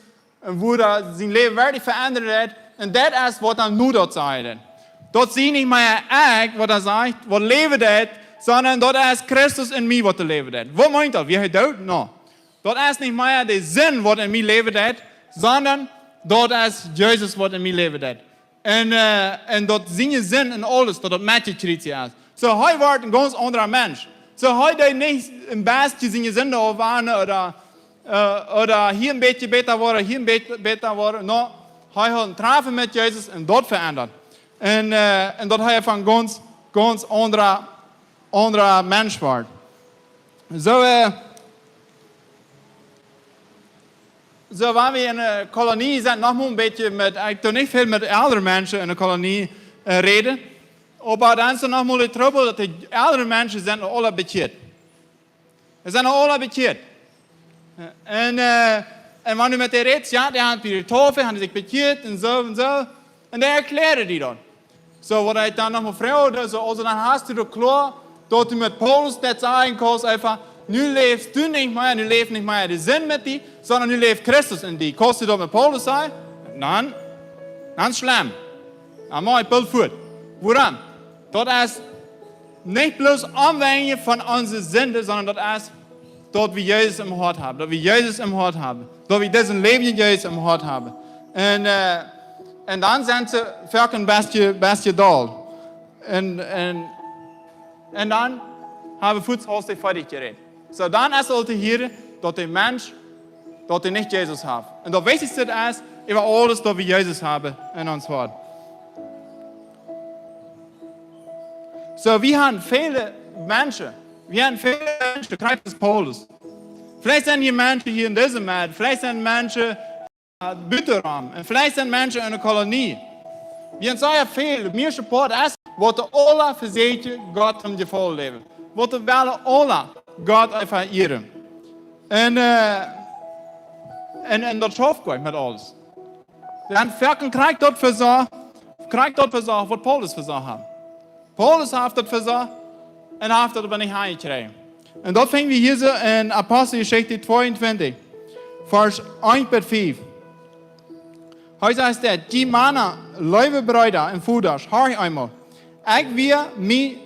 un woo daut sien Läwen werkjlich veendat haud. Un daut es waut hee nu daut sajcht. Daut sie nich mea ekj, waut hee sajcht, waut läwen deit, sonda daut es Christus en mie, waut doa läwen deit. Waut meent daut? Wia hee doot? No. Daut es nich mea de Sind, waut en mie läwen deit, sonda daut es Jesus, waut en mie läwen deit. Un, äh, un daut siene Sind un aules, daut daut metjekjriezicht es. Soo, hee wort een gaunz aundra Mensch. Soo, hee deed nich een bät siene Sind aufwaschen ooda, äh, ooda hia een bät bäta woaren, hia een bät bäta woaren. No, hee haud een Trafen met Jesus un daut veendat. Un, äh, un daut hee een gaunz, gaunz aundra, aundra Mensch wort. Soo, äh, soo, wan wie en eene Kolonie sent, noch mol een bät met, ekj doo nich väl met elre Menschen en eene Kolonie, äh, räden. Oba dan es noch mol de Trubbel, daut de elre Menschen sent aul bekjieet. Dee sent aul bekjieet. Un, äh, un wan du met dee rätst, jo, dee sent bie de Taufel, haben sikj bekjieet un soo un soo. Un dee erkjläaren die daut. Soo, waut ekj dan noch mol froag, soo, aulsoo dan hast du daut kloa, daut du met Paulus daut sajen kaust, eefach, nu läfst du nich mea, nu läft nich mea de Sind met die, sonda nu läft Christus en die. Kaust du daut met Paulus sajen? Dan, dan schlem. Dan mach ekj boolt fuat. Wuarom? Daut es nich bloos Omwenjen von onse Sind, sonda daut es daut wie Jesus em Hoat haben, daut wie Jesus em Hoat haben, daut wie disen läwendjen Jesus em Hoat haben. Un, äh, un dan sent see foaken een bät, bät doll. Un, un, Un dan hab wie fuaz haustich foadich jerät. Soo, dan es aul to hieren, daut de Mensch, daut hee nich Jesus haft. Un daut wichtichste es, äwa aules, daut wie Jesus haben en ons Hoat. Soo, wie haben väle Menschen, wie haben väle Menschen, krakjt aus Paulus. Veleicht sent hia Menschen hia en dise Welt, veleicht sent Menschen, äh, butendoa, un veleicht sent Menschen en eene Kolonie. Wie haben sea väl, de mieeschte Poat es, waut aula vesieekjen, Gott om Jefaulen to läwen. Waut wellen aula Gott eefach ieren. Un, äh, un, un daut schauft Gott met aules. Dan foaken krakjt daut vesocht, krakjt daut vesocht, waut Paulus vesocht haft. Paulus haft daut vesocht un haft daut oba nich aunjekjräajen. Un daut finj wie hia soo en Aposteljeschicht tweeuntwintich, Varsch eent bat fief. Hee sajcht daut: "Jie Mana, leewe Breeda un Vodasch, horcht eemol. Ekj well mie,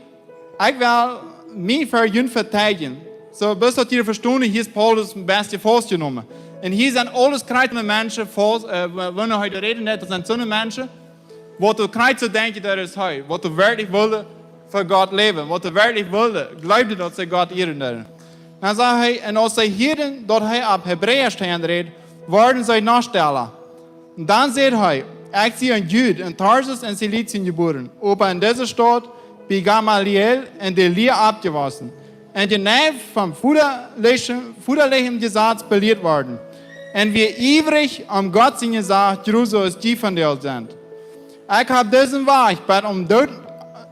ekj well mie fa junt vedeedjen." Soo, bloos daut jie vestonen, hia es Paulus een bät faustjenomen. Un hia sent aules krakjt Menschen faust, äh, wa-, wanea hee räden deed, daut sent soone Menschen, waut krakjt soo denkjen, daut es hee, waut werkjlich wellen fa Gott läwen, waut werkjlich wellen, jleewden, daut see Gott ieren deeden. Dan sajcht hee: "Un aus see hieeden, daut hee opp Hebräisch to an räd, worden see noch stella. Un dan säd hee: Ekj sie een Jud, en Tarsus en Silizien jebuaren, oba en dise Staut bie Gamaliel en de Lia oppjewossen, un jeneiw vom vodalichem, vodalichem Jesaz belieet worden, un wia iewrich om Gott sien Jesaz, jroso aus jie vondoag sent. Ekj hab disen Wajch bat aum Doot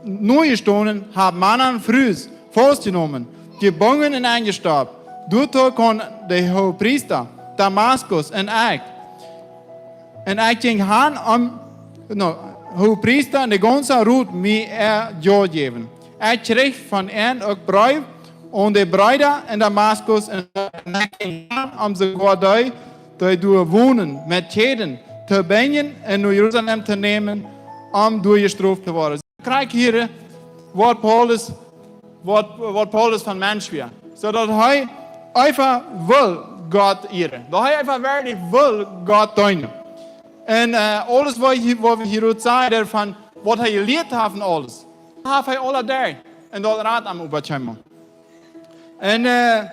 nojestonen, hab Mana un Frues faustjenomen, jebungen un enjestoppt. Doatoo kjeem de Hoogepriesta Damaskus un ekj. Un ekj jinkj han om, no, Hoogepriesta un de gaunze Rot mie äa Jo jäwen. Ekj kjrieech von an uk Breew aun de Breeda en Damaskus un ekj jinkj han om soogoa dee, dee doa wonen, met Kjäden to binjen un no Jerusalem to nämen, om doa jestroft to woaren." Krakjt hia, waut Paulus, waut, waut Paulus fa een Mensch wia. Soo daut hee eefach well Gott ieren. Daut hee eefach werkjlich well Gott deenen. Un, äh, aules waut hia, waut wie hia rut sajen, doavon, waut hee jelieet haft un aules, haft hee aula doa. Un daut rät am äwa Kjemma. Un, äh,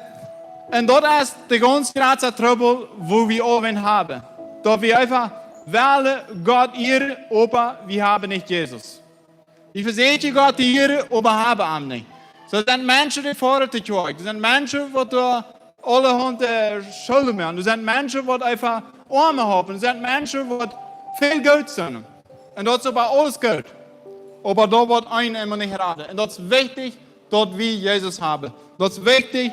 un daut es de gaunz jratste Trubbel, waut wie aul haben. Daut wie eefach wellen Gott ieren, oba wie haben nich Jesus. Wie vesieekjen Gott to ieren, oba haben am nich. Soo sent Menschen, dee foaren to Kjoakj. Doa sent Menschen, waut doa aulahaunt, äh, Schulden moaken. Doa sent Menschen, waut eefach Oame haben. Doa sent Menschen, waut väl Goot sent. Un daut es oba aules goot. Oba daut woat eenen emma nich raden. Un daut es wichtich, daut wie Jesus haben. Daut es wichtich,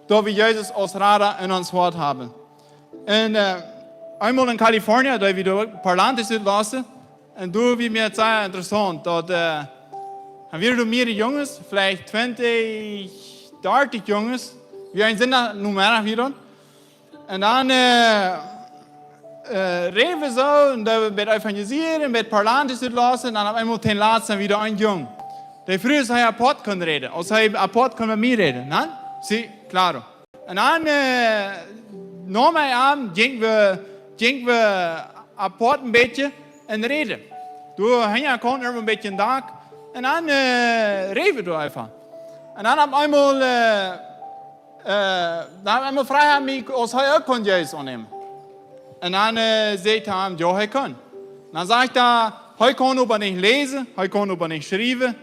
daut wie Jesus aus Rada en ons Hoat haben. Un, äh, eemol en Kalifornien, doa wie doa Parlantes utloten, un doa wia mie sea interessaunt, daut, äh, dan wieren doa mea Junges, veleicht twintich, dartich Junges, wie een Sindach Nomeddach wieren. Un dan, äh, äh, räden wie soo, un dan wia evangelisieren, un wia Parlantes utloten, un dan opp eemol tom latsten wia doa een Jung. Dee fruach, aus hee apoat kunn räden, aus hee apoat kunn met mie räden, no? Sí, claro. Un dan, äh, neem hee am, jinkj wie, jinkj wie apoat een bät un räden. Doa hinjen kunn hee een bät daut Dak. Un dan, äh, räden wie doa eefach. Un dan opp eemol, äh, äh, dan opp eemol fruach hee mie, aus hee uk kunn Jesus aunnämen. Un dan, äh, säd hee am, jo, hee kunn. Dan sajcht hee, hee kunn oba nich läsen, hee kunn oba nich schriewen.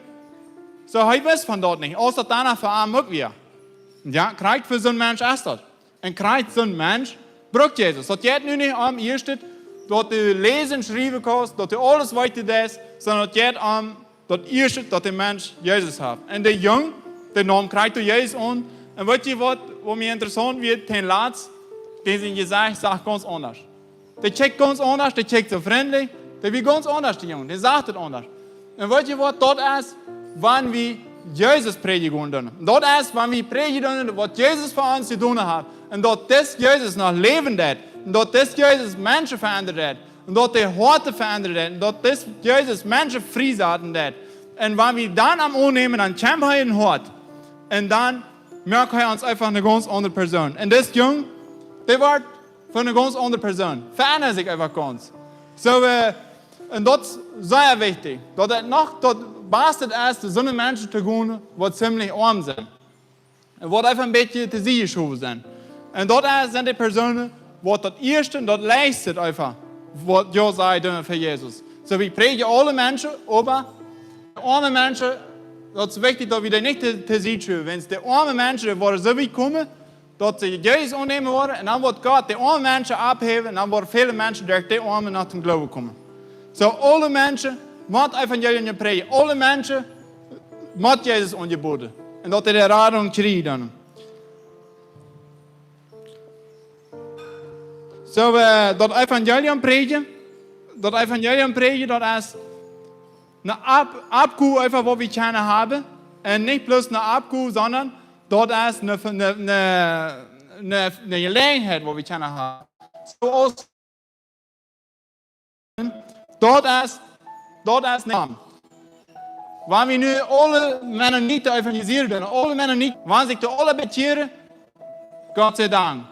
Soo, hee wist von daut nich, aus daut dan fa am uk wia. Jo, krakjt fa soon Mensch es daut. Un krakjt soon Mensch brukt Jesus. Daut jeit nu nich om ieescht, daut du läsen, schriewen kaust, daut du aules weeten deist, sonda daut jeit om daut ieescht, daut de Mensch Jesus haft. Un de Jung, dee neem krakjt doa Jesus aun. Un weet jie waut, waut mie interessaunt wia, tom latsten, dee sien Jesecht sach gaunz aundasch. Dee kjikjt gaunz aundasch, dee kjikjt soo frintlich, dee wia gaunz aundasch, de Jung, dee sach daut aundasch. Un weet jie waut daut es, wan wie Jesus prädjen doonen? Daut es, wan wie prädjen doonen, waut Jesus fa ons jedonen haft. Un daut dis Jesus noch läwen deit. Un daut dis Jesus Menschen veendren deit. Un daut de Hoaten veendren deit. Un daut dis Jesus Menschen friesaten deit. Un wan wie dan am aunnämen, dan kjemt hee en Hoat. Un dan moakt hee ons eefach eene gaunz aundre Persoon. Un dis Jung, dee woat fa eene gaunz aundre Persoon. Veendert sikj eefach gaunz. Soo, äh, Un daut es sea wichtich, daut et noch daut baste es, to soone Menschen to gonen, waut ziemlich oam sent. Un waut eefach een bät to Sied jeschowen sent. Un daut es, sent de Persoonen, waut daut ieeschte un daut leichtste eefach, waut jo sajen fa Jesus. Soo, wie prädjen aule Menschen, oba de oame Menschen, daut es wichtich, daut wie dee nich to, to Sied schuwen. Wan de oame Menschen, dee woaren soo wiet komen, daut see Jesus aunnämen woaren, un dan woat Gott de oame Menschen oppheewen, un dan woaren väle Menschen derch de Oamen no dän Gloowen komen. Soo, aule Menschen mott Evangelium prädjen, aule Menschen mott Jesus aunjeboden. Un daut dee de Radunk kjrieen dan. Soo, äh, daut Evangelium prädjen, daut Evangelium prädjen, daut es ne Opp-, Oppgow eefach, waut wie kjennen haben. Un nich bloos ne Oppgow, sonda daut es ne, ne, ne, ne, ne Jeläajenheit, waut wie kjennen haben. Soo aus daut es, daut es ne. Wan wie nu aule Mennoniten evangelisieren, aule Mennoniten, wan sikj dee aule bekjieren, Gott sei Dank.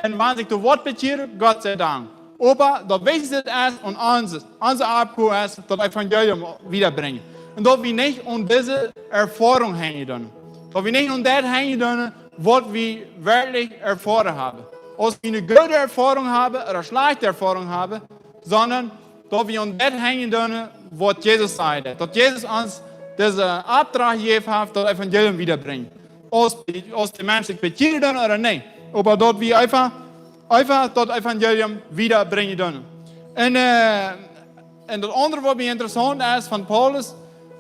Un wan sikj dee woat bekjieren, Gott sei Dank. Oba daut wichtichste es, un ons, onse Oppgow es, daut Evangelium wiedabrinjen. Un daut wie nich aun dise Erfoarunk henjen doonen. Daut wie nich aun daut henjen doonen, waut wie werkjlich erfoaren haben. Aus wie ne goode Erfoarunk haben, ooda schlajchte Erfoarunk haben, sonda daut wie aun daut henjen doonen, waut Jesus säd. Daut Jesus ons disen Opdrach jejäft haft, daut Evangelium wiedabrinjen. Aus, aus de Menschen bekjieren doonen ooda nich. Oba daut wie eefach, eefach daut Evangelium wiedabrinjen doonen. Un, äh, un daut aundre, waut mie interessaunt es von Paulus,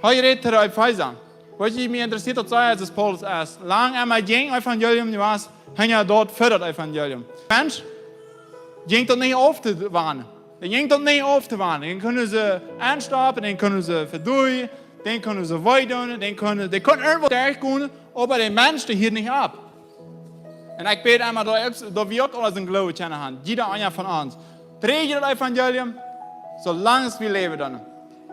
hee rät to de Efeesa. Waut mie interessieet, daut see, aus Paulus es lang emma jäajen Evangelium wia, hinja daut fa daut Evangelium. Mensch, jinkj daut nich auftowanen. Dee jinkj daut nich auftowanen. Dän kunnen see aunstoppen, dän kunnen see vedoawen, dän kunnen see wee doonen, dän kunnen, dee kunnen irjentwaut derchgonen, oba de Mensch, dee hieed nich opp. Un ekj bäd emma, daut, daut wie uk aule een Gloowen kjennen haben. Jieda eena von ons. Prädj daut Evangelium, soo lang aus wie läwen doonen.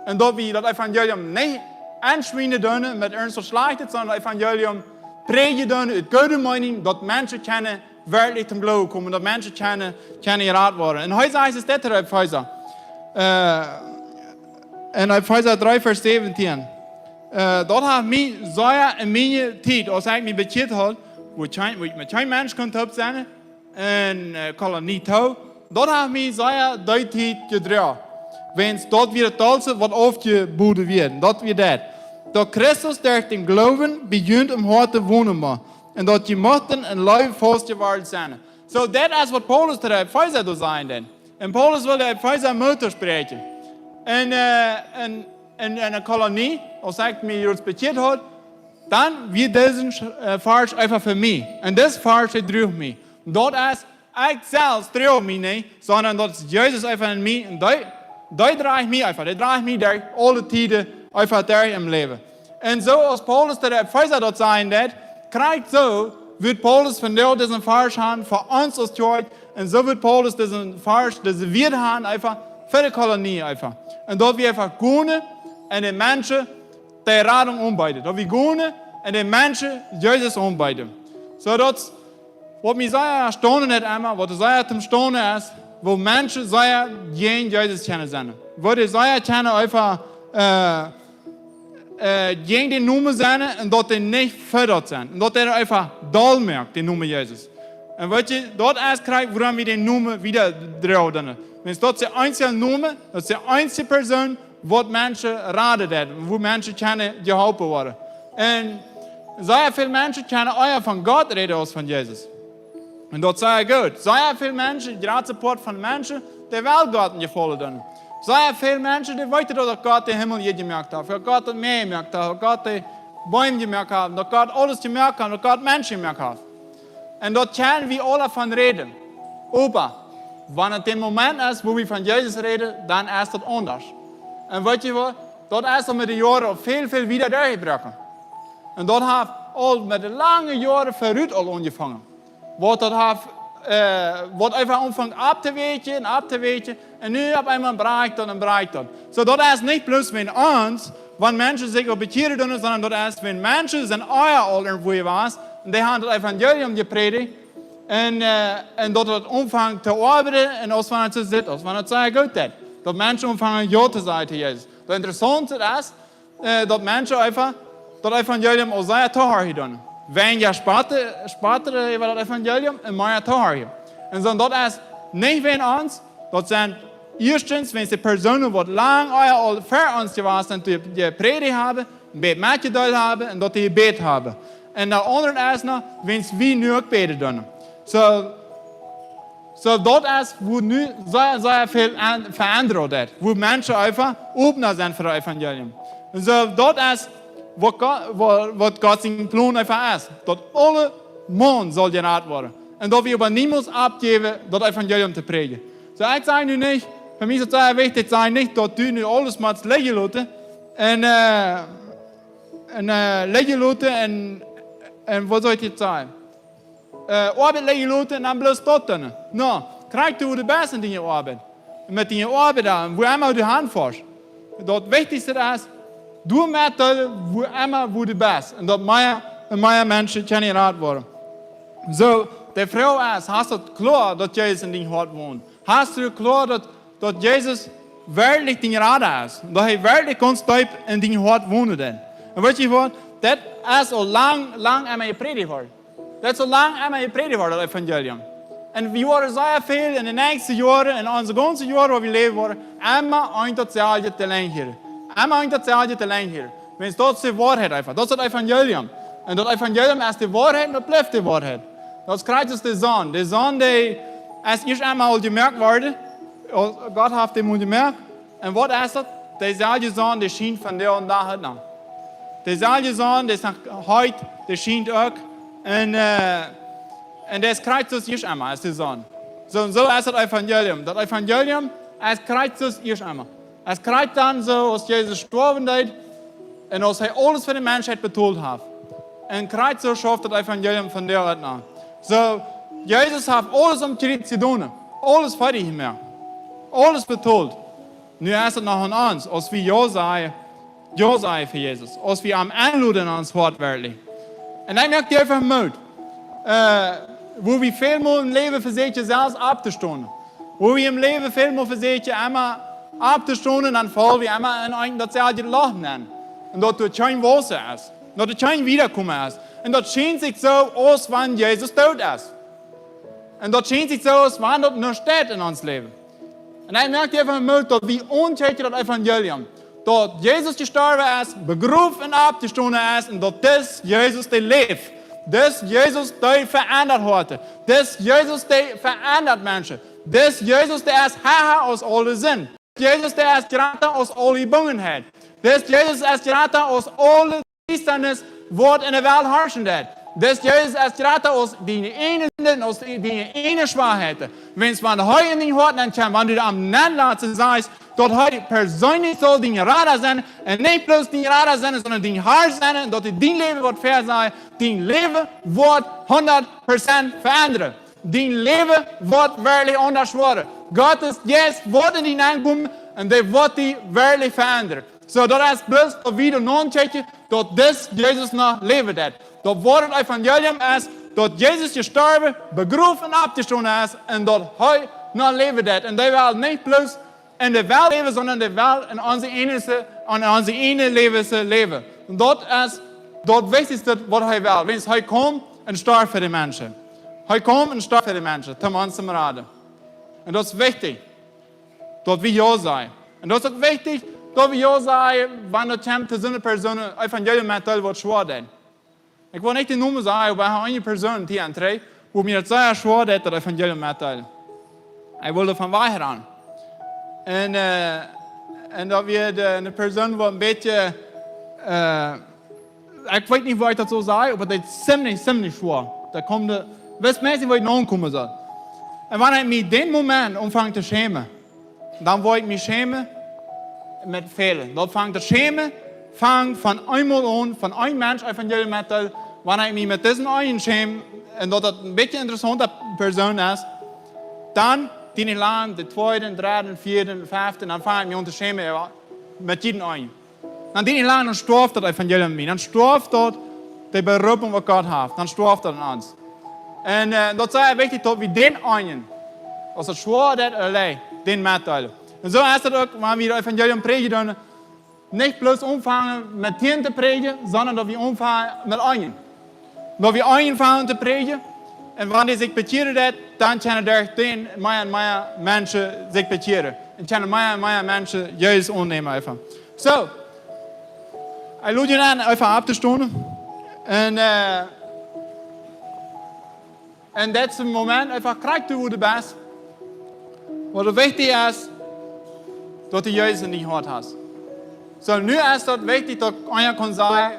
Un daut wie daut Evangelium nich aunschwienen doonen met ons soo schlajchtet, sonda daut Evangelium prädjen doonen, ut goode Meenunk, daut Menschen kjennen werkjlich toom Gloowen komen, daut Menschen kjennen, kjennen jerat woaren. Un hee sajcht, es dit de Efeesa. Äh, en Efeesa dree, Varsch säwentieen. Äh, daut haft mie sea en miene Tiet, aus ekj mie bekjieet haud, wua kjeen, wua ekj met kjeen Mensch kunn toop sennen, en, äh, Kolonie too. Daut haft mie sea dee Tiet jedroagen. Wiels daut wia daut aulste, waut aufjeboden wort. Daut wia daut. Daut Christus derch dän Gloowen bie junt em Hoat wonen mott. Un daut jie muchten en Leew faust jeworden sennen. Soo, daut es, waut Paulus to de Efeesa doa säd dan. Un Paulus well de Efeesa Moot toospräakjen. En, äh, en, en, en eene Kolonie, aus ekj mie jrods bekjieet haud, dan wia dise, äh, Varsch eefach fa mie. Un dise Varsch, dee droag mie. Daut es, ekj selfst droag mie nich, sonda daut es Jesus eefach en mie. Un dee, dee drajcht mie eefach, dee drajcht mie derch aule Tieden eefach derch em Läwen. Un soo aus Paulus to de Efeesa daut säd, daut, krakjt soo wudd Paulus vondoag disen Varsch haben fa ons aus Kjoakj. Un soo wudd Paulus disen Varsch, dise Wieed haben, eefach fa de Kolonie eefach. Un daut wie eefach gonen un de Menschen de Radunk aunbeeden. Daut wie gonen un de Menschen Jesus aunbeeden. Soo daut, waut mie sea erstaunt haft emma, waut sea toom Staunen es, woo Menschen sea jäajen Jesus kjennen sennen. Woo dee sea kjennen eefach, äh, äh, jäajen dän Nomen sennen un daut dee nich fa daut sent. Un daut dee eefach doll moakt, dän Nomen Jesus. Un weet jie, daut es krakjt, wuarom wie dän Nomen wiedadroagen. Wiels daut es de eensje Nomen, daut es de eensje Persoon, waut Menschen raden deit, woo Menschen kjennen jeholpen woaren. Un sea väl Menschen kjennen ea von Gott räden aus von Jesus. Un daut es sea goot. Sea väl Menschen, de jratste Poat von Menschen, dee well Gott een Jefaulen doonen. Sea väl Menschen, dee weeten daut, daut Gott dän Himmel jemoakt haft, daut Gott daut Mäa jemoakt haft, daut Gott de Beem jemoakt haft, daut Gott aules jemoakt haft, daut Gott Menschen jemoakt haft. Un daut kjenn wie aule von räden. Oba wan et de Moment es, wua wie von Jesus räden, dan es daut aundasch. Un weet jie waut? Daut es aul met de Joaren aul väl, väl wieda derchjebroaken. Un daut haft aul met de lange Joaren verut aul aunjefongen. Waut daut haft, äh, waut eefach aunfangt auftoweakjen un auftoweakjen. Un nu opp eemol brakjt daut un brakjt daut. Soo, daut es nich bloos wäajen ons, wan Menschen sikj aul bekjieren doonen, sonda daut es, wäajen Menschen sent ea aul irjentwua jewast un dee haben daut Evangelium jeprädicht. Un, äh, un daut daut aunfangt to oabeiden un aus wan et soo sitt, aus wan et sea goot deit. Daut Menschen aunfangen jo to sajen to Jesus. Daut Interessaunte es, äh, daut Menschen eefach daut Evangelium aul sea tohorchen doonen. Weinja spotten, spotten äwa daut Evangelium un mea tohorchen. Un soo daut es nich wäajen ons, daut sent ieeschtens wäajen de Persoonen waut lang ea aul ver ons jewast sent, dee, dee jeprädicht haben, een bät metjedeelt haben un daut dee jebät haben. Un daut aundre es noch, wäajen wie nu uk bäden doonen. Soo, soo daut es wua nu sea, sea väl aun veendren deit, wua Menschen eefach opna sent fa daut Evangelium. Un soo daut es waut Gott, waut, waut Gott sien Plon eefach es, daut aule Maun saul jerat woaren. Un daut wie oba niemols oppjäwen daut Evangelium to prädjen. Soo, ekj saj nu nich, fa mie es daut sea wichtich, ekj saj nich daut du nu aules motst lijen loten un, äh, un, äh, lijen loten un, un waut saul ekj sajen? Äh, Oabeit lijen loten un dan bloos daut doonen. No, krakjt du wua du best en diene Oabeit. Un met diene Oabeit dan, wua emma du hanfoascht. Daut wichtichste es, du met daut, wua emma wua du best. Un daut mea un mea Menschen kjennen jerat woaren. Soo, de Froag es, hast du daut kloa daut Jesus en dien Hoat wont? Hast du kloa daut, daut Jesus werkjlich dien Rada es? Daut hee werkjlich gaunz deep en dien Hoat wonen deit? Un weetst du waut? Daut es aul lang, lang emma jeprädicht worden. Daut es aul lang emma jeprädicht worden, daut Evangelium. Un wie woaren sea väl en de näakjste Joaren, en onse gaunze Joaren wua wie läwen woaren, emma eent daut selwje to lang hieren. Emma eent daut selwje to lang hieren. Wiels daut es de Woarheit eefach. Daut es daut Evangelium. Un daut Evangelium es de Woarheit un daut blift de Woarheit. Daut es Christus de Sän. De Sän, dee es ieescht emol jemoakt worden. Gott haft dän mol jemoakt. Un waut es daut? De selwje Sän, dee schient vondoag dän Dach noch. De selwje Sän, dee es noch heet, dee schient uk. Un, äh, un dee es Christus ieescht emol, es de Sän. Soo, un soo es daut Evangelium. Daut Evangelium es Christus ieescht emol. Es krakjt dan soo aus Jesus jestorwen es un aus hee aules fa de Menschheit betolt haft. Un krakjt soo schauft daut Evangelium vondoag noch. Soo, Jesus haft aules aum Kjriez jedonen. Aules fa die jemoakt. Aules betolt. Nu es et noch aun ons, aus wie jo sajen, jo sajen fa Jesus. Aus wie am enloden en ons Hoat werkjlich. Un dan moakt die eefach Moot. Äh, wua wie välmol em Läwen vesieekjen selfst opptostonen. Wua wie em Läwen välmol vesieekjen emma opptostonen, dan faul wie emma en een daut selwje Loch nenn. Un daut doa kjeen Waussen es. Daut doa kjeen Wiedakomen es. Un daut schient sikj soo aus wan Jesus doot es. Un daut schient sikj soo aus wan daut nuscht deit en ons Läwen. Un ekj moak die eefach Moot, daut wie aunkjikjen daut Evangelium. Daut Jesus jestorwen es, begroft un oppjestonen es un daut dis Jesus dee läft. Dis Jesus dee veendat Hoaten. Dis Jesus dee veendat Menschen. Dis Jesus dee es hecha aus aule Sind. Dis Jesus dee es jrata aus aule Jebungenheit. Dis Jesus es jrata aus aule Diestanis waut en de Welt harschen deit. Dis Jesus es jrata aus diene eene Sind un aus diene eene Schwakheit. Wan, wan hee en dien Hoat nenn kjemt, wan du am nenn latst un sajchst, daut hee perseenlich saul dien Rada sennen, un nich bloos dien Rada sennen, sonda dien Har sennen, un daut hee dien Läwen woat vesajcht, dien Läwen woat hundat Prozent veendren. Dien Läwen woat werkjlich aundasch woaren. Gottes Jeist woat en die nenkomen un dee woat die werkjlich veendren. Soo, daut es bloos daut wie doa aunkjikjen, daut dis Jesus noch läwen deit. Daut Woarheit Evangelium es, daut Jesus jestorwen, begroft un oppjestonen es un daut hee noch läwen deit. Un dee well nich bloos en de Welt läwen, sonda dee well en onse eenje, en onse eenje Läwen läwen. Un daut es daut Wichtichste waut hee well. Wiels hee kjeem un storf fa de Menschen. Hee kjeem un storf fa de Menschen, toom ons raden. Un daut es wichtich, daut wie jo sajen. Un daut es uk wichtich, daut wie jo sajen, wan et kjemt to soone Persoonen, Evangelium metdeelen waut schwoa deit. Ekj well nich de Nomen sajen, oba ekj hab eene Persoon hia aun trigj, wua mie daut sea schwoa deed, daut Evangelium mettodeelen. Ekj wull von wajch rannen. Un, äh, un daut wia de, eene Persoon, waut een bät, äh, ekj weet nich, woo ekj daut saul sajen, oba daut es zimlich, zimlich schwoa. Daut kjemt, wist meist nich, woo ekj nokomen saul. Un wan ekj mie dän Moment aunfung to schämen, dan woa ekj mie schämen met väle. Daut fangt daut Schämen, fangt von eemol aun, von een Mensch Evangelium mettodeelen, wan ekj mie met disen eenen schäm, un daut daut een bät interessaunta Persoon es, dan dien ekj lang, de tweede, dredde, vieede, fefte, dan fang ekj mie aun to schämen, jo, met jieda eenen. Dan dien ekj lang, dan storf daut Evangelium en mie. Dan storf daut de Beroopunk waut Gott haft. Dan storf daut en ons. Un, äh, daut es sea wichtich, daut wie dän eenen, aus et schwoa deit ooda leicht, dän metdeelen. Un soo es daut uk, wan wie daut Evangelium prädjen doonen. Nich bloos aunfangen met tieen to prädjen, sonda daut wie aunfangen met eenen. Daut wie eenen aunfangen to prädjen. Un wan dee sikj bekjieren deit, dan kjennen derch dän mea un mea Menschen sikj bekjieren. Un kjennen mea un mea Menschen Jesus aunnämen eefach. Soo, ekj lod junt en, eefach opptostonen. Un, äh, en disen Moment eefach krakjt wua du best. Waut wichtich es, daut du Jesus en dien Hoat hast. Soo, nu es daut wichtich, daut eena kaun sajen,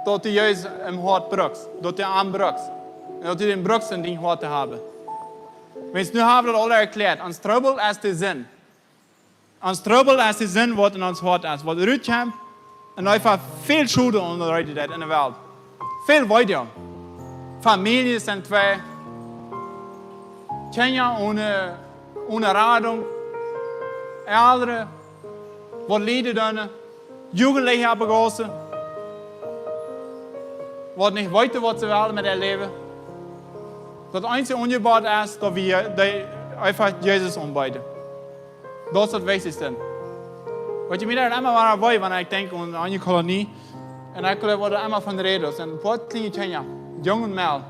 daut du Jesus em Hoat brukst, daut du am brukst. Un daut du dän brukst en dien Hoat to haben. Wiels nu hab wie daut aul erkjläat. Ons Trubbel es de Sind. Ons Trubbel es de Sind, waut en ons Hoat es, waut rutkjemt un eefach väl Schoden aunrichten deit en de Welt. Väl wieda. Famieljes sent twei. Kjinja one, one Radunk. Elren, waut lieden doonen. Jugendliche oppjewossen, waut nich weeten, waut see wellen met äa Läwen. Daut eensje Aunjebott es, daut wie dee eefach Jesus aunbeeden. Daut es daut Wichtichste. Waut ekj mie dan emma wada weet, wan ekj denkj aun, aun de Kolonie, un ekj wull emma von räden, un een poa kjliene Kjinja, Jung un Mejal.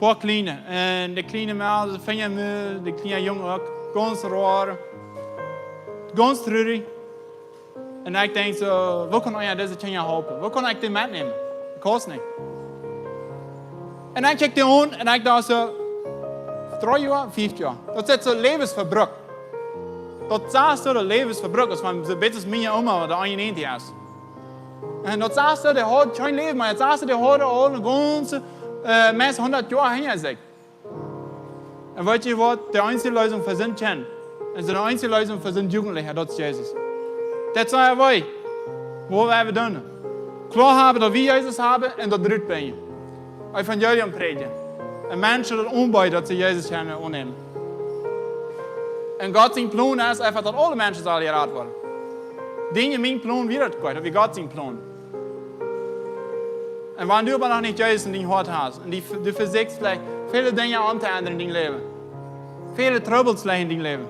Poa kjliene. Un de kjliene Mejal, see finjen mie, de kjliene Jung uk, gaunz roa, gaunz truarich. Un ekj denkj soo, woo kaun eena dise Kjinja halpen? Woo kaun ekj dee metnämen? Ekj kaun nich. Un dan kjikj ekj dee aun un ekj docht soo, dree Joa, fief Joa. Daut es soo Läwens vebrukt. Daut sajcht soo, daut Läwens vebrukt es, wan soo bät aus miene Oma, waut de eenunnäajentich es. Un daut sajcht soo, dee haud kjeen Läwen mea. Daut sajcht soo, dee haud aul een gaunze, äh, meist hundat Joa hinja sikj. Un weet jie waut? De eensje Leesunk fa Sind kjennen. Un de eensje Leesunk fa Sind Jugendliche, daut es Jesus. Daut es daut, waut wie doonen. Kloa haben, daut wie Jesus haben un daut rutbrinjen. Evangelium prädjen. Un Menschen daut aunbeeden, daut see Jesus kjennen aunnämen. Un Gott sien Plon es eefach, daut aule Menschen sellen jerat woaren. Dien un mien Plon wia daut goot, daut wia Gott sien Plon. Un wan du oba noch nich Jesus en dien Hoat hast, un du, du vesieekjst veleicht väle Dinja omtoendren en dien Läwen, väle Trubbels veleicht en dien Läwen,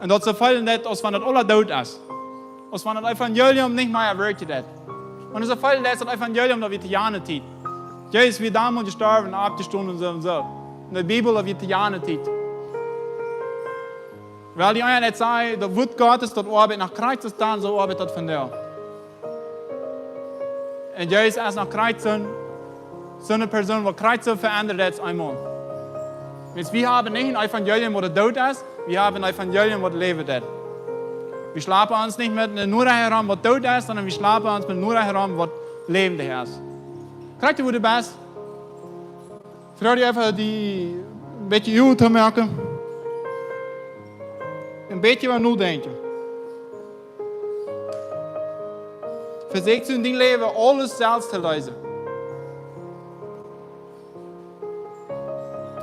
un daut soo feelen deit, aus wan daut aules doot es, aus wan daut Evangelium nich mea werkjen deit, un soo feelen deit, daut Evangelium, daut wia to jane Tiet. Jesus wia donn jestorwen un oppjestonen un soo un soo. Un de Bibel, daut wia to jane Tiet. Well, dee eena daut sajcht, daut Wuat Gottes, daut oabeit noch krakjt soo aus dan, soo oabeit daut vondoag. Un Jesus es noch krakjt soon, soone Persoon, waut krakjt soo veendat es aus eemol. Wiels wie haben nich een Evangelium, waut doot es, wie haben een Evangelium, waut läwen deit. Wie schlapen ons nich met eene Norecht rom, waut doot es, sonda wie schlapen ons met eene Norecht rom, waut läwendich es. Krakjt wua du best. Froag die eefach, die een bät Uagen to moaken. Een bät waut nodenkjen. Vesieekjst du en dien Läwen aules selfst to leesen?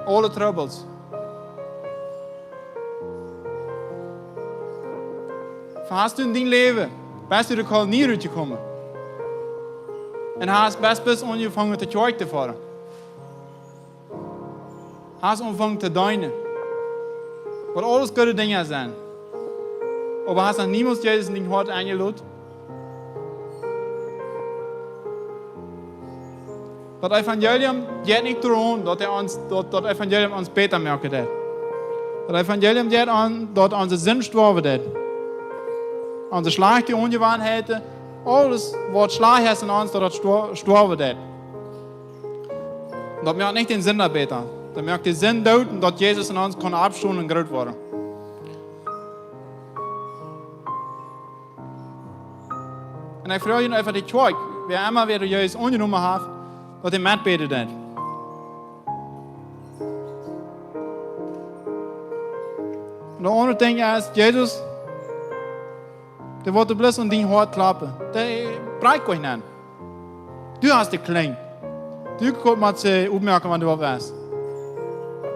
Aule Trubbels. Hast du en dien Läwen, best du de Kolonie rutjekomen? Un hast best, best aunjefongen to Kjoakj to foaren? Hast aunjefongen to deenen? Waut aules goode Dinja sent. Oba hast noch niemols Jesus en dien Hoat enjelot? Daut Evangelium jeit nich doaraun, daut hee ons, daut, daut Evangelium ons bäta moaken deit. Daut Evangelium jeit aun, daut onse Sind stoawen deit. Onse schlajchte Aunjewanheiten, aules waut schlajcht es en ons, daut daut stoa-, stoawen deit. Daut moakt nich dän Sinda bäta. Daut moakt de Sind doot un daut Jesus en ons kaun oppstonen un groot woaren. Un ekj froag junt eefach, de Kjoakj, wäa emma wäa Jesus aunjenomen haft, daut hee metbäden deit. Un daut aundre Dinkj es, Jesus, dee woat bloos aun dien Hoat kloppen. Dee brakjt nich aun. Du hast de Kjlinj. Du kaust mol oppmoaken, wan du waut west.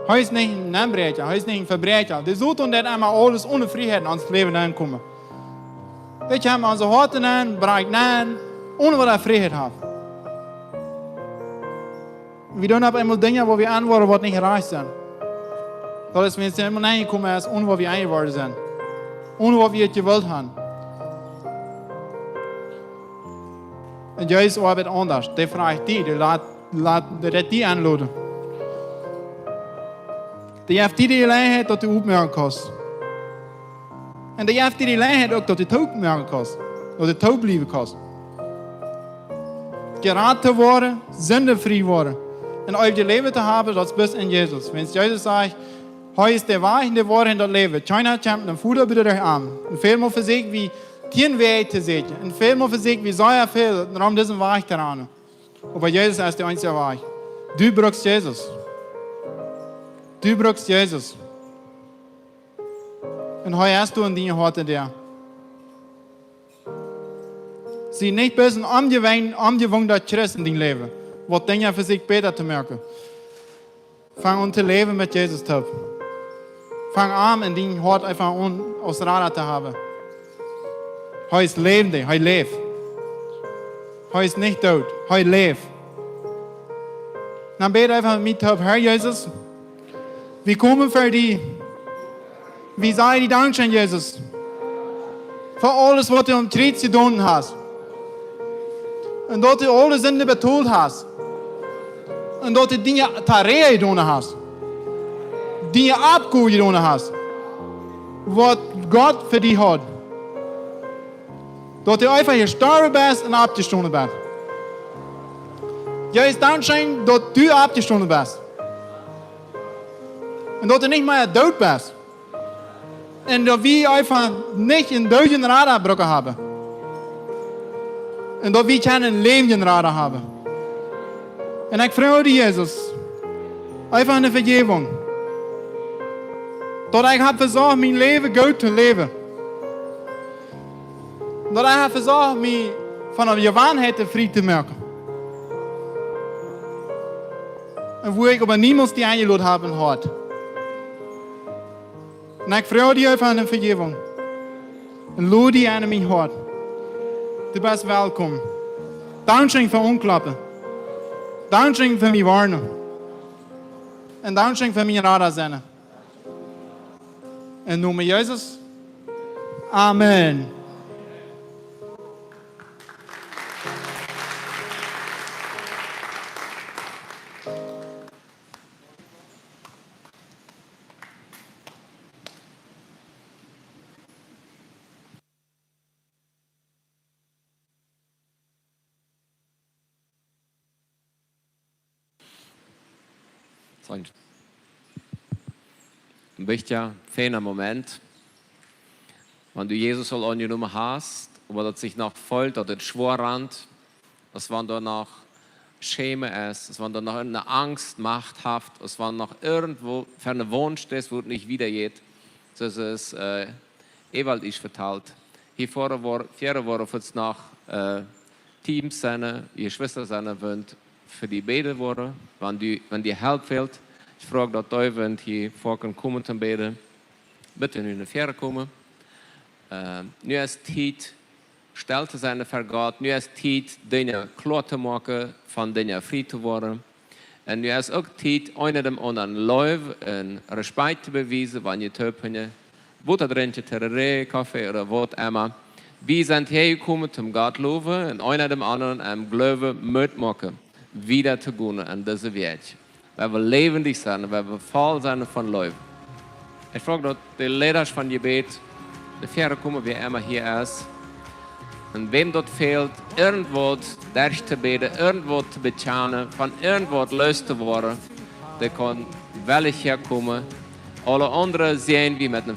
Hee es nich een Enbräakja, hee es nich een Vebräakja. De Soton deit emma aules onen Frieheit en ons Läwen nenkomen. Dee kjemt en onse Hoaten nenn, brakjt nenn, onen daut hee Frieheit haft. Wie doonen opp eemol Dinja, wua wie aunwoaren, waut nich rajcht sent. Daut es, wan et emol aunjekomen es, onen waut wie aunjeworden sent. Onen waut wie et jewult haben. Un Jesus oabeit aundasch. Dee frajcht die, dee lat, lat, dee rät die aun, Leute. Dee jeft die de Jeläajenheit, daut du oppmoaken kaust. Un dee jeft die de Jeläajenheit uk, daut du toopmoaken kaust. Daut du toopbliewen kaust. Jerat to woaren, sindefrie woaren. Un eewjet Läwen to haben, daut es bloos en Jesus. Wan Jesus sajcht, hee es de Wajch, de Woarheit un daut Läwen. Kjeena kjemt nom Voda buta derch am. Un välmol vesieekj wie, dän Wajch to sieekjen. Un välmol vesieekj wie sea väl, om disen Wajch to rannen. Oba Jesus es de eensje Wajch. Du brukst Jesus. Du brukst Jesus. Un hee es doa en dien Hoat, en die. Sie nich bloos een onjewen-, onjewonda Christ en dien Läwen, waut Dinja vesieekjt bäta to moaken. Fang aun to läwen met Jesus toop. Fang aun en dien Hoat eefach aun aus Rada to haben. Hee es läwendich, hee läft. Hee es nich doot, hee läft. Dan bäd eefach met mie toop: Herr Jesus, wie komen ver die. Wie sajen die Dankscheen, Jesus, fa aules, waut du aum Kjriez jedonen hast. Un daut du aule Sind betolt hast. Un daut du Dinja to rechten jedonen hast. Dinja aufjedonen hast, waut Gott fa die haud. Daut du eefach jestorwen best un oppjestonen best. Jesus, Dankscheen, daut du oppjestonen best. Un daut du nich mea doot best. Un daut wie eefach nich een dooden Rada brucken haben. Un daut wie kjennen een läwendjen Rada haben. Un ekj froag die, Jesus, eefach ne Vejäwunk. Daut ekj hab vesocht, mien Läwen goot to läwen. Daut ekj hab vesocht, mie von de Jewanheit frie to moaken. Un wua ekj oba niemols die aunjeloden hab em Hoat. Un ekj froag die eefach ne Vejäwunk. Un lod die aun en mien Hoat. Du best welkom. Dankscheen fa aunkloppen. Dankscheen fa mie woarnen. Un Dankscheen fa mien Rada sennen. En Nomen Jesus. Amen. Soont. Een bät feiner Moment. Wan du Jesus aul aunjenomen hast, oba daut sikj noch feelt, daut et schwoa rant, aus wan doa noch Schämen es, aus wan doa noch eene Angst Macht haft, aus wan noch irjentwua fa een Wunsch es, wua et nich wieda jeit, soo aus, äh, Ewald ieescht vetalt. Hia väa woaren, väa woaren noch, äh, Teams sennen, Jeschwista sennen, woont fa die bäden woaren, wan die, wan die Help fält. Ekj froag daut dee, woont hia väa kjennen komen toom bäden, bitte nu no väaren komen. Äh, nu es Tiet, stell to sennen fa Gott. Nu es Tiet, Dinja kloa to moaken, von Dinja frie to woaren. Un nu es uk Tiet, eena däm aundren Leew un Respekt to bewiesen, wan jie toop Wota drinkjen, Tereré, Koffe ooda waut emma. Wie sent hia jekomen toom Gott lowen un eena däm aundren em Gloowen Moot moaken, wieda to gonen en dise Welt. Wie wellen läwendich sennen, wie wellen voll sennen von Leew. Ekj froag daut de Leida von Jebäd no väaren komen, wäa emma hia es. Un wäm daut fält, irjentwaut derchtobäden, irjentwaut to bekjanen, von irjentwaut loos to woaren, dee kaun wellich häakomen. Aule aundre sent wie met ne